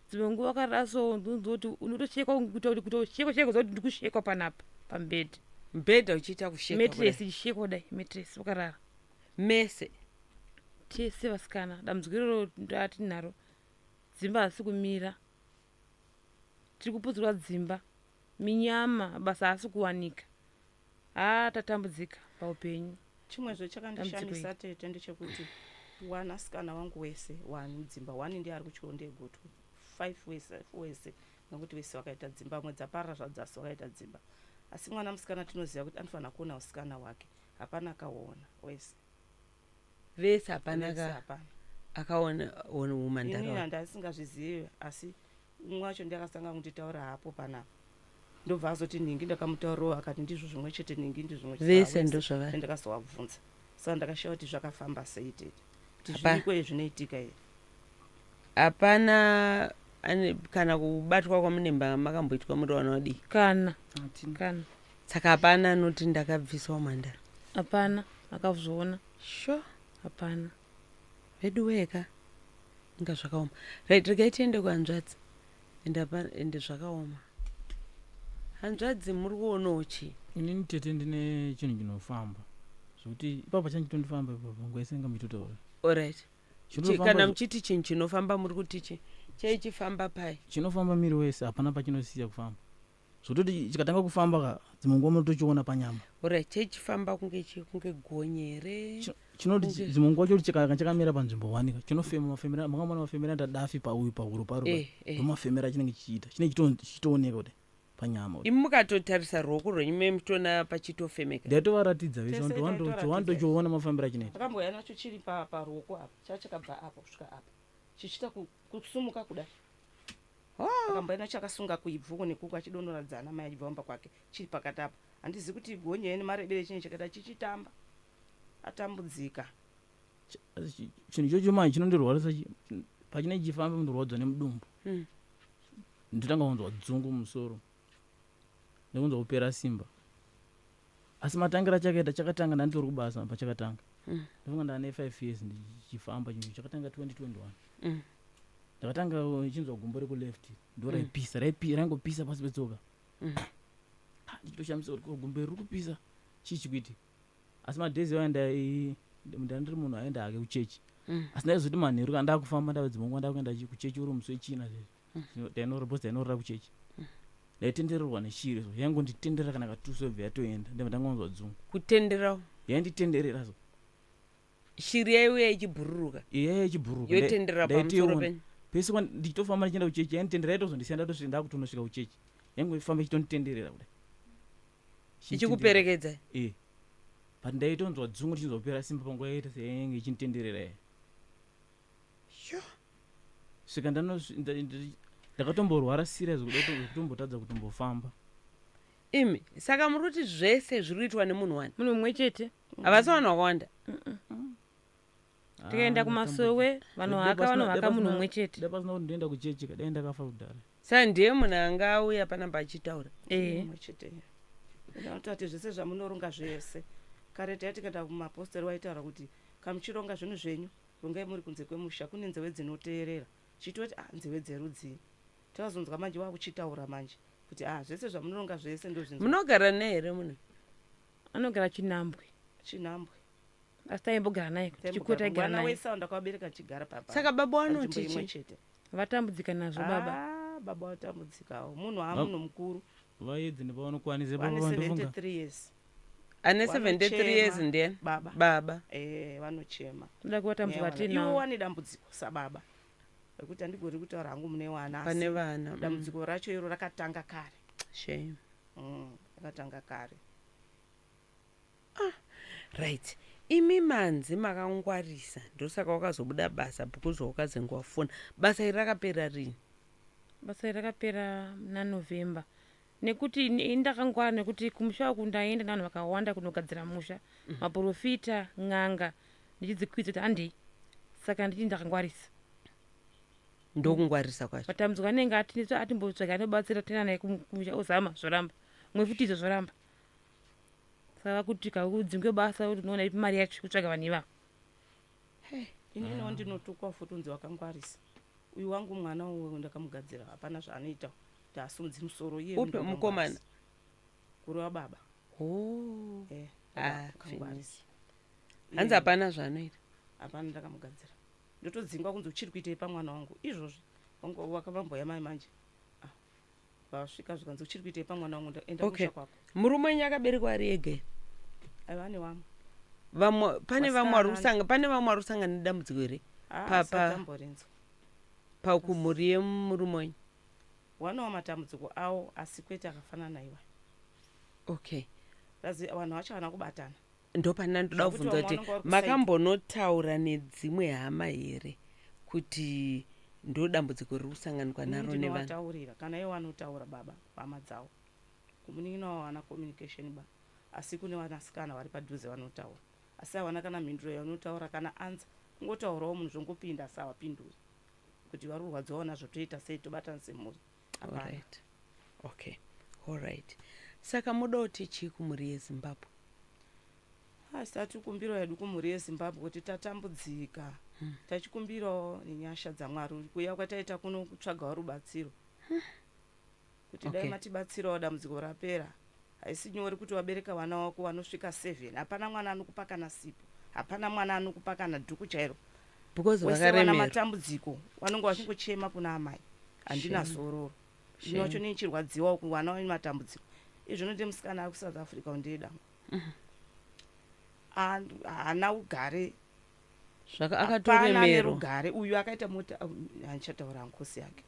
Dzimwe nguva wakarara so unonzwa kuti unotoshekwa, kuita kuti kutoshekwa shekwa kuti ndikushekwa panapa pamubhedha. Mubhedha uchiita kusheka? Mattress ichishekwa kudai, mattress wakarara. Mese? Tese vasikana. Dambudziko iroro ndatinaro. Dzimba hasi kumira, tiri kuputsirwa dzimba, minyama, basa haasi kuwanika. Haa, tatambudzika paupenyu. Chimwezve Dambudziko chakandishamisa iri. tete ndechekuti wanasikana wangu wese wani mudzimba, wani ndiye ari kuchikoro ndegotwe, five wese, four wese, nekuti wese wakaita dzimba, vamwe dzaparara zvadzasi wakaita dzimba, asi mwana musikana tinoziva kuti anofanira kuona usikana hwake, hapana akaona wese. Vese hapana Wese hapana. Akaona ona umandara Inini wake. Handasingazvizivi, asi umwe wacho ndiakasanga kunditaura hapo panapa, ndobva azoti nhingi ndakamutaurirawo, akati ndizvo zvimwe chete, nhingi ndizvo zvimwe chete. Vese Saka ndozvavari. Ndakazovabvunza, saka ndakashaya kuti zvakafamba sei tete, kuti Hapana. zviriko zvinoitika here. Hapana kana kubatwa kwamunemba makamboitwa muri vana vadiki? Kana. Hatina. Kana. Saka hapana anoti ndakabviswa umhandara? Hapana akazviona. Sure. Hapana. Vedu weka, inga zvakaoma. Right, regai tiende kuhanzvadzi. Ende ende zvakaoma. Hanzvadzi, muri kuonawo chii? Inini tete ndine chinhu chinofamba zvokuti ipapo chanchitondifamba ipapo nguva isinga muchitotaura. Alright. Chinofamba Kana muchiti chinhu chinofamba, muri kuti chi cheichifamba pai? Chinofamba miri wese, hapana pachinosiya kufamba, zvototi chikatanga kufamba ka dzimwe nguva munotochiona panyama. Alright, cheichifamba kunge chi kunge gonye here? Chinoti dzimwe nguva choti chakamira panzvimbo wanika chinofema mafemera, makamona mafemera ndadafi pauyu pahuro paro? Ndomafemera chinenge chichiita, chinenge chichitooneka kuti panyama kuti. Imi mukatotarisa ruoko rwenyu memutoona pachitofemeka? Ndaitovaratidza vese. Tese taitoratidza. Wandochiona mafambiro achinoita. Akambouya nacho chiri paruoko apa, chachakabva apa kusvika apa chichiita kusumuka kudai. Akambouya nacho akasunga kuibvuko nekuku achidonhoradzana mai achibva mumba kwake chiri pakati apa. Handizivi kuti gonye nemarebere chinyi chakaita chichitamba, atambudzika. Asi chinhu ichocho manje chinondirwarisa pachinenge chichifamba mundorwadzwa nemudumbu. Ndotanga kunzwa dzungu mumusoro nekunzwa kupera simba, asi matangira chakaita chakatanga ndanditori kubasa pachakatanga. Ndofunga ndane 5 years ndichifamba. Chinhu chakatanga 2021. Ndakatanga chinzwa gumbo rekuleft ndo raipisa, raingopisa pasi petsoka. Ah, ndichitoshamisa kuti ko gumbo iri riri kupisa, chii chikuitika? Asi madays ayo ndandiri munhu aenda hake kuchechi. Asi ndaizoti manheru kana ndakufamba ndave dzimwe nguva ndakuenda kuchechi uri musi wechina zvezvi, ndainorora because ndainorora kuchechi, ndaitendererwa neshiri, so yaingonditenderera kana katuso yobva yatoenda, ndabva ndangonzwa dzungu. Kutendera? Yainditenderera so. Shiri yaiuya ichibhururuka? Iya, ichibhururuka. Yotenderera pamusoro Ndaitoiona. penyu? Pese ndichitofamba ndichienda kuchechi yainditenderera, yaitozondisiya ndatosvika ndakutonosvika kuchechi, yaingofamba ichitonditenderera kudai. Ichikuperekedza? E, but ndaitonzwa dzungu, ndichinzwa kupera simba panguva yaita seyainge ichinditenderera iya. Svika ndakatomborwara serious kuda kutombotadza kutombofamba. Imi, saka muri kuti zvese zviri kuitwa nemunhu wani? Munhu mumwe chete. Havasi vanhu vakawanda? Tikaenda Ah, kumasowe vanohaka, vanohaka munhu mumwe chete. Dai pasina kuti ndoenda kuchechi ka, dai ndakafa kudhara. Saka ndiye munhu anga auya panamba achitaura? Ehe. Mumwe chete. Ndinotati zvese zvamunoronga zvese, kare taiti kuenda kumapostori waitaura kuti kamuchironga zvinhu zvenyu rongai muri kunze kwemusha, kune nzeve dzinoteerera. Chitoti a nzeve dzerudzii? Takazonzwa manje wakuchitaura manje kuti ah zvese zvamunoronga zvese ndozvinzwa. Munogara naye here munhu? Anogara Chinambwe. Chinambwe. Asi taimbogara naye tichikura, taigara Mwana naye. wese wandakabereka chigara papa. Saka baba panzvimbo vanoti imwe chii? chete. Vatambudzika nazvo baba. Ah, baba vatambudzikawo. Munhu aamunhu mukuru. Vaedzi nepavanokwanisa Vane baba vandofunga 73 years. Ane 73 years Vanochema. ndiani? Baba. Baba. Eh, vanochema. Toda kuvatambudzika Newana. Iwo tinawo. wane dambudziko sababa. Rekuti handigoni kutaura hangu mune wana asi Pane vana. dambudziko racho iro rakatanga kare. Shame. Rakatanga kare. Right. Imi manzi makangwarisa, ndosaka wakazobuda basa because wakazenge wafona. Basa iri rakapera rini? Basa iri rakapera naNovember, nekuti ini ndakangwara, nekuti kumusha uku ndaenda nevanhu vakawanda kunogadzira musha, maprofita, n'anga, ndichidzikwidza kuti handei. Saka ndichiti ndakangwarisa. Ndokungwarisa kwacho. Matambudziko anenge atimbotsvaga anobatsira, tena naye kumusha, ozama zvoramba, mwe futi izvo zvoramba. Saka vakuti kaudzingwe basa kuti unoona ipi mari yacho kutsvaga vanhu ivavo. Ininiwo ndinotukwa futi unzi wakangwarisa. Uyu wangu mwana uyu ndakamugadzira, hapana zvaanoita kuti asumudzi musoro iye. Upi mukomana? Kureva baba. Oh. Eh, Ah, wakangwarisa. Hanzi hapana zvaanoita. Hapana, ndakamugadzira. Ndotodzingwa kunzi uchiri kuitei pamwana wangu izvozvi. Wakavamboya mai manje. Ah, vasvika zvikanzi uchiri kuitei pamwana wangu, enda Okay. kumusha kwako. Murume wenyu akaberekwa ari ega here? Aiva nevamwe. Vamwe pane vamwe vari Vasikana. kusanga, pane vamwe vari kusangana nedambudziko here? Ah, Pa- Pakumhuri yemurume wenyu. Wanawo matambudziko awo asi kwete akafanana naiwa. Okay. Razi vanhu vacho havana kubatana. Ndopana ndoda Zvakuti kubvunza vamwe kuti vanonga vari kusaidi. makambonotaura nedzimwe hama here kuti ndo dambudziko riri kusanganikwa naro Inini nevanhu? ndinovataurira kana ivo vanotaura baba hama dzavo. Kumunin'ina wavo havana communication ba, asi kune vanasikana vari padhuze vanotaura, asi havana kana mhinduro yavanotaura kana ansa. Kungotaurawo munhu zvongopinda asi havapinduri kuti vari kurwadziwawo nazvo, toita sei, tobatana semhuri, hapana. Alright. Okay, alright. Saka muda kuti chii kumhuri yeZimbabwe? Asi tatikumbirawo hedu kumhuri yeZimbabwe kuti tatambudzika, tachikumbirawo nenyasha dzaMwari kuuya kwataita kuno kutsvagawo rubatsiro kuti dai matibatsirawo dambudziko rapera. Haisi nyore kuti wabereka vana wako vanosvika 7, hapana mwana anokupa kana sipo, hapana mwana anokupa kana dhuku chairo. Because Wese vana vakaremerwa. matambudziko, vanonge vachingochema kuna amai, handina Shame. zororo. Shame. Ini wacho neichirwadziwawo kuvana vane matambudziko izvo. Noti musikana ari kuSouth Africa undida, haana ugare. Zvaka Hapana akatoremerwa. nerugare. Uyu akaita mota, handichataura nkosi yake,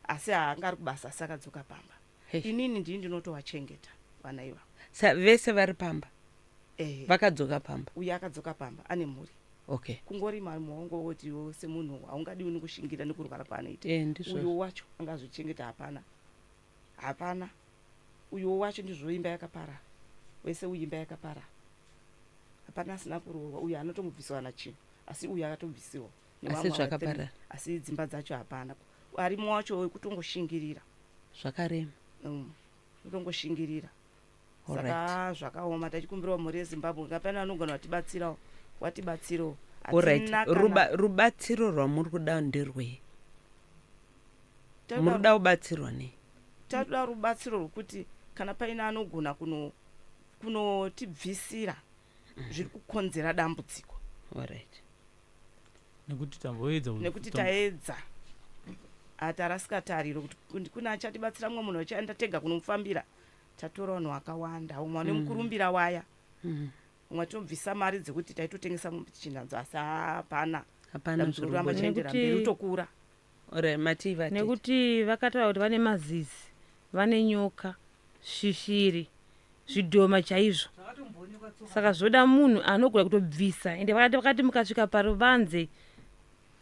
asi haanga ari kubasa, asi akadzoka pamba. Hey. Inini ndini ndinotovachengeta vana ivavo. Sa vese vari pamba? Ehe. Vakadzoka pamba? Uyu akadzoka pamba ane mhuri. Kungorima muongowotiwo semunhu haungadiwi nekushingira nekurwara kwaanoita. Eh, ndizvozvo. Uyu wacho angazvichengeta? Hapana, hapana. Uyu wacho ndizvo, imba yakapara wese, uyu imba yakapara, hapana asina kuroorwa. Uyu anotomubvisiwa nachinhu, asi uyu akatobvisiwa Asi nevamwe ava zvakaparara. three. Asi dzimba dzacho hapana arimo wacho wekutongoshingirira. Zvakarema. Kutongoshingirira. Saka zvakaoma, tachikumbirawo mhuri yeZimbabwe ngapane anogona watibatsirawo, watibatsirawo. Alright. Hatina kana- Rubatsiro rwamuri kuda nderwei? Muri kuda kubatsirwa nei? Tatoda rubatsiro rwekuti kana paine anogona kunotibvisira zviri kukonzera dambudziko. Alright. Nekuti tamboedza Nekuti taedza, hatarasika tariro kuti kune achatibatsira, mumwe munhu achaenda tega kunomufambira. Tatora vanhu vakawanda, umwe ane mukurumbira waya, umwe atinobvisa mari dzekuti taitotengesa chinhanzo, asi hapana. Hapana Dambudziko zviri roramba kubuda. chiendera mberi, utokura. Alright, matii vatete? Nekuti vakataura kuti vane mazizi, vane nyoka, shishiri, zvidhoma chaizvo. Saka zvoda munhu anogona kutobvisa. Ende vakati mukasvika paruvanze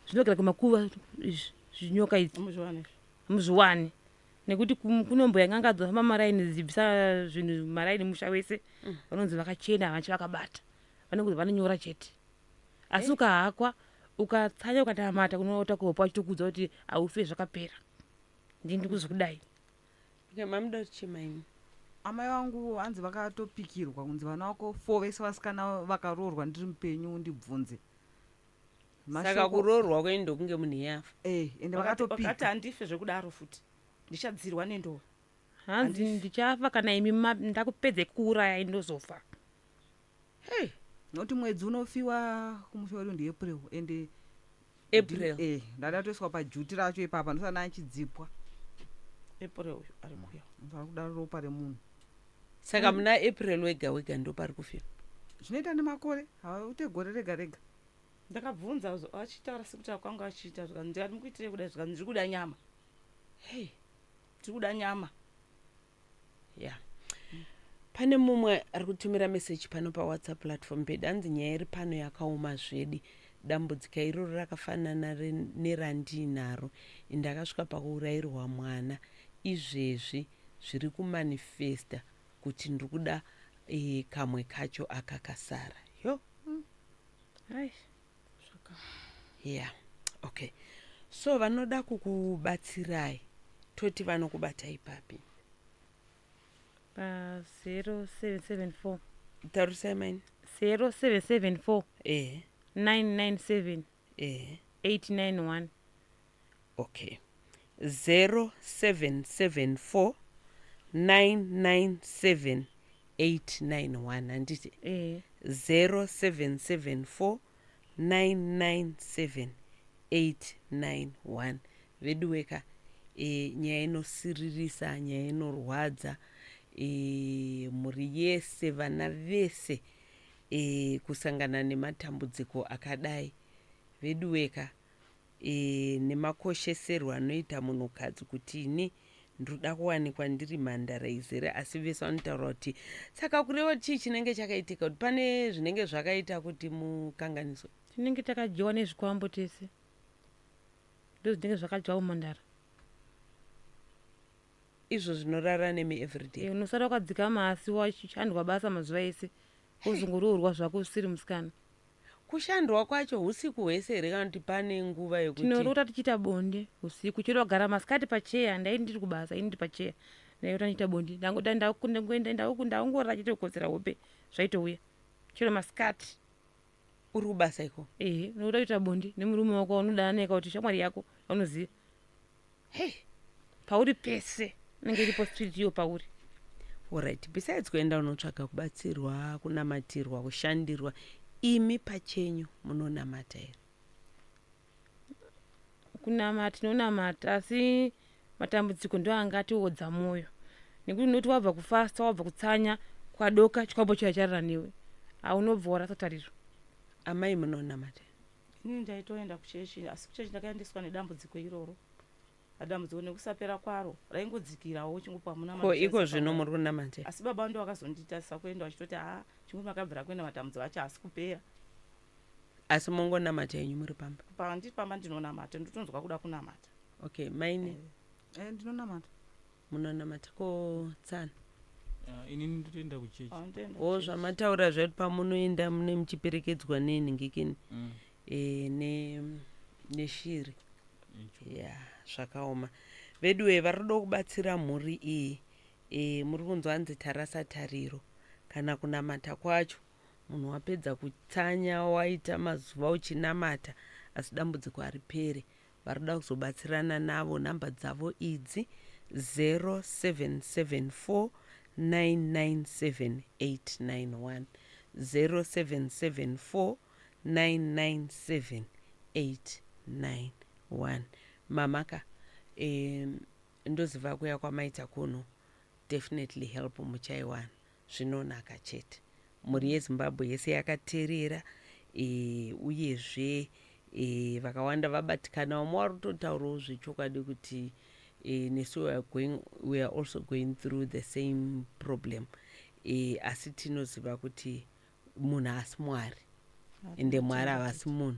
zvinogara kumakuva izvi zvinyoka idzi. Muzviwane izvi. Muzviwani, nekuti kunomboya n'anga dzofamba maraini dzichibvisa zvinhu maraini musha wese. Vanonzi vakachena, havachi vakabata, vanonzi vanonyora chete. Asi ukahakwa, ukatsanya, ukatamata kunoota kuhopa, vachitokuudza kuti haufe, zvakapera, ndini ndikuzokudai. Okay, mamuda kuti chimaini? Amai vangu hanzi vakatopikirwa kunzi vana vako four vese vasikana vakaroorwa ndiri mupenyu ndibvunze. Saka kuroorwa kwenyu ndokunge munhu yafa? Eh, ende Vakati vakatopika. handife zvekudaro futi. Ndichadzirwa nendova. Hanzi ndichafa kana imi ndakupedze kuuraya, ndozofa. Hey. Nokuti mwedzi unofiwa kumusha wedu ndiApril, ende April. Ndadatoiswa pajuti racho ipapa, ndosana achidzipwa. April uyu ari kuya. Ari kuda ropa remunhu. Saka muna April wega wega ndo pari kufiwa? Zvinoita nemakore, haute gore rega rega. Ndakabvunza achitaura sekutaura kwangu achiita, zvikanzi, ndikati mukuitirei kudai? Zvikanzi ndiri kuda nyama. Hey. Ndiri kuda nyama. Ya, pane mumwe ari kutumira meseji pano paWhatsApp platform pedu, anzi nyaya iri pano yakaoma zvedi. Dambudziko iroro rakafanana nerandiinaro. Ndakasvika pakuurayirwa mwana. Izvezvi zviri kumanifesta kuti ndiri kuda kamwe kacho akakasara yo. Ai. Ya, okay, so vanoda kukubatsirai, toti vanokubatai papi? Pa 0774. Taurisai, maini. 0774. 997. 891. Okay, 0774 997 891, handiti? Ehe. 0774 997 891. Veduweka, nyaya inosiririsa, nyaya inorwadza, mhuri yese, vana vese, kusangana nematambudziko akadai, veduweka, nemakosheserwo anoita munhukadzi kuti ini ndoda kuwanikwa ndiri mhandara izere, asi vese vanotaura kuti, saka kureva chii chinenge chakaitika, kuti pane zvinenge zvakaita kuti mukanganiswe? Tinenge takadyiwa nezvikwambo tese, ndo zvinenge zvakadyiwa mumhandara. Izvo zvinorara nemi everyday? Unosara wakadzikama asi wachishandwa basa mazuva ese, wozongoroorwa zvako usiri musikana. Kushandwa kwacho usiku hwese here, kana kuti pane nguva yekuti? Tinorota tichiita bonde usiku, chero wagara masikati pacheya. Ndai ndiri kubasa, ini ndiri pacheya, ndairota ndichiita bonde. Ndaongorora chete kukotsera hope, zvaitouya chero masikati. Uri kubasa iko? Ehe, unoda kuita bonde nemurume wako waunodanana naye, kuti shamwari yako aunoziva. Hei. Pauri pese inenge iripo street iyo pauri. Alright, besides kuenda unotsvaga kubatsirwa, kunamatirwa, kushandirwa, imi pachenyu munonamata here? Kunamata tinonamata, asi matambudziko ndo angatiodza mwoyo, nekuti unoti wabva kufasta, wabva kutsanya, kwadoka chikwambo chiya charara newe, haunobva warasa tariro. Amai, munonamata? Inini ndaitoenda kuchechi, asi kuchechi ndakaendeswa nedambudziko iroro, dambudziko nekusapera kwaro raingodzikirawo uchingopa muna. Ko iko zvino muri kunamata here? Asi baba ndo vakazonditarisa kuenda vachitoti, ha, chingwe makabvira kuenda, matambudziko acho haasi kupera. Asi mongonamata henyu muri pamba? Pandiri pamba ndinonamata, ndotonzwa kuda kunamata. Okay, maini? Ndinonamata. Munonamata. Ko tsana? Ah, inini ndotoenda kuchechi. Ah, ndoenda O kuchechi. zvamataura zvati pamunoenda mune muchiperekedzwa nenhingikini neshiri. Icho. Ya, zvakaoma veduwe. Vari kuda kubatsira mhuri iyi, muri kunzwa hanzi tarasa tariro. Kana kunamata kwacho, munhu wapedza kutsanya, waita mazuva uchinamata, asi dambudziko haripere. Vari kuda kuzobatsirana navo, nhamba dzavo idzi: 0774 997 891, 0774 997 891. Mamaka, ndoziva kuya kwamaita kuno, definitely help muchaiwana, zvinonaka chete. Mhuri yeZimbabwe yese yakateerera, uyezve vakawanda vabatikana. Vamwe vari kutotaurawo zvechokwadi kuti nesu we are also going through the same problem, asi tinoziva kuti munhu haasi Mwari, ende Mwari havasi munhu.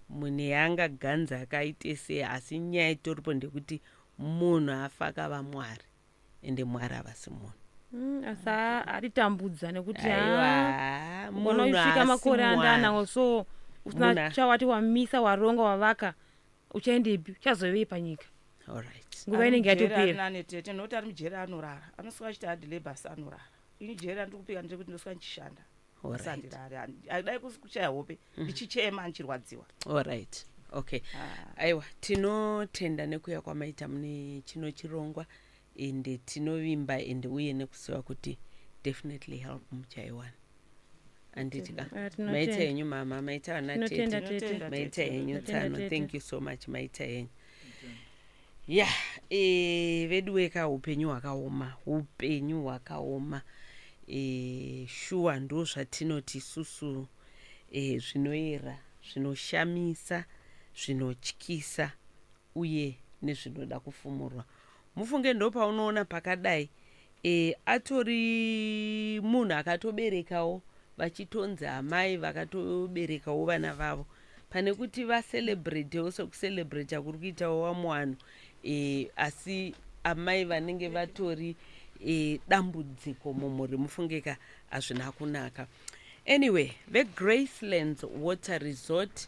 Munhu yaangaganza akaite sei, asi nyaya itoripo ndekuti munhu afa akava Mwari, ende Mwari havasi munhu. Asi atitambudza nekuti Aiwa, ukaona munhu uchisvika haasi makore Mwari. andanawo so usina chawati wamisa, waronga, wavaka, uchaendepi? Uchazovei panyika? Alright. Nguva inenge yatopera. Nane tete, nokuti ari mujeri anorara, anosvika achiti hard labour asi anorara. Ini jeri andiri kupika ndiri kuti ndosvika ndichishanda. Alright. Sandirari, dai kusi kuchaya hope, ndichichema, ndichirwadziwa. Alright. Okay. Ah. Aiwa, tinotenda nekuya kwamaita mune chino chirongwa, ende tinovimba ende uye nekuziva kuti definitely help muchaiwana, handiti ka? Ah, tinotenda. Maita henyu mama, maita vana tete. Tinotenda tete. Tinotenda. Maita henyu Tinotenda, tsano. tete. Thank you so much, maita henyu. Ya, veduweka, upenyu hwakaoma, upenyu hwakaoma. Shuwa, ndo zvatinoti isusu zvinoera, zvinoshamisa, zvinotyisa uye nezvinoda kufumurwa. Mufunge, ndo paunoona pakadai atori munhu akatoberekawo, vachitonzi amai vakatoberekawo vana vavo, pane kuti vacelebratewo sekucelebrata kuri kuitawo vamwe vanhu, asi amai vanenge vatori dambudziko mumhuri. Mufungeka, hazvina kunaka. Anyway, veGracelands Water Resort.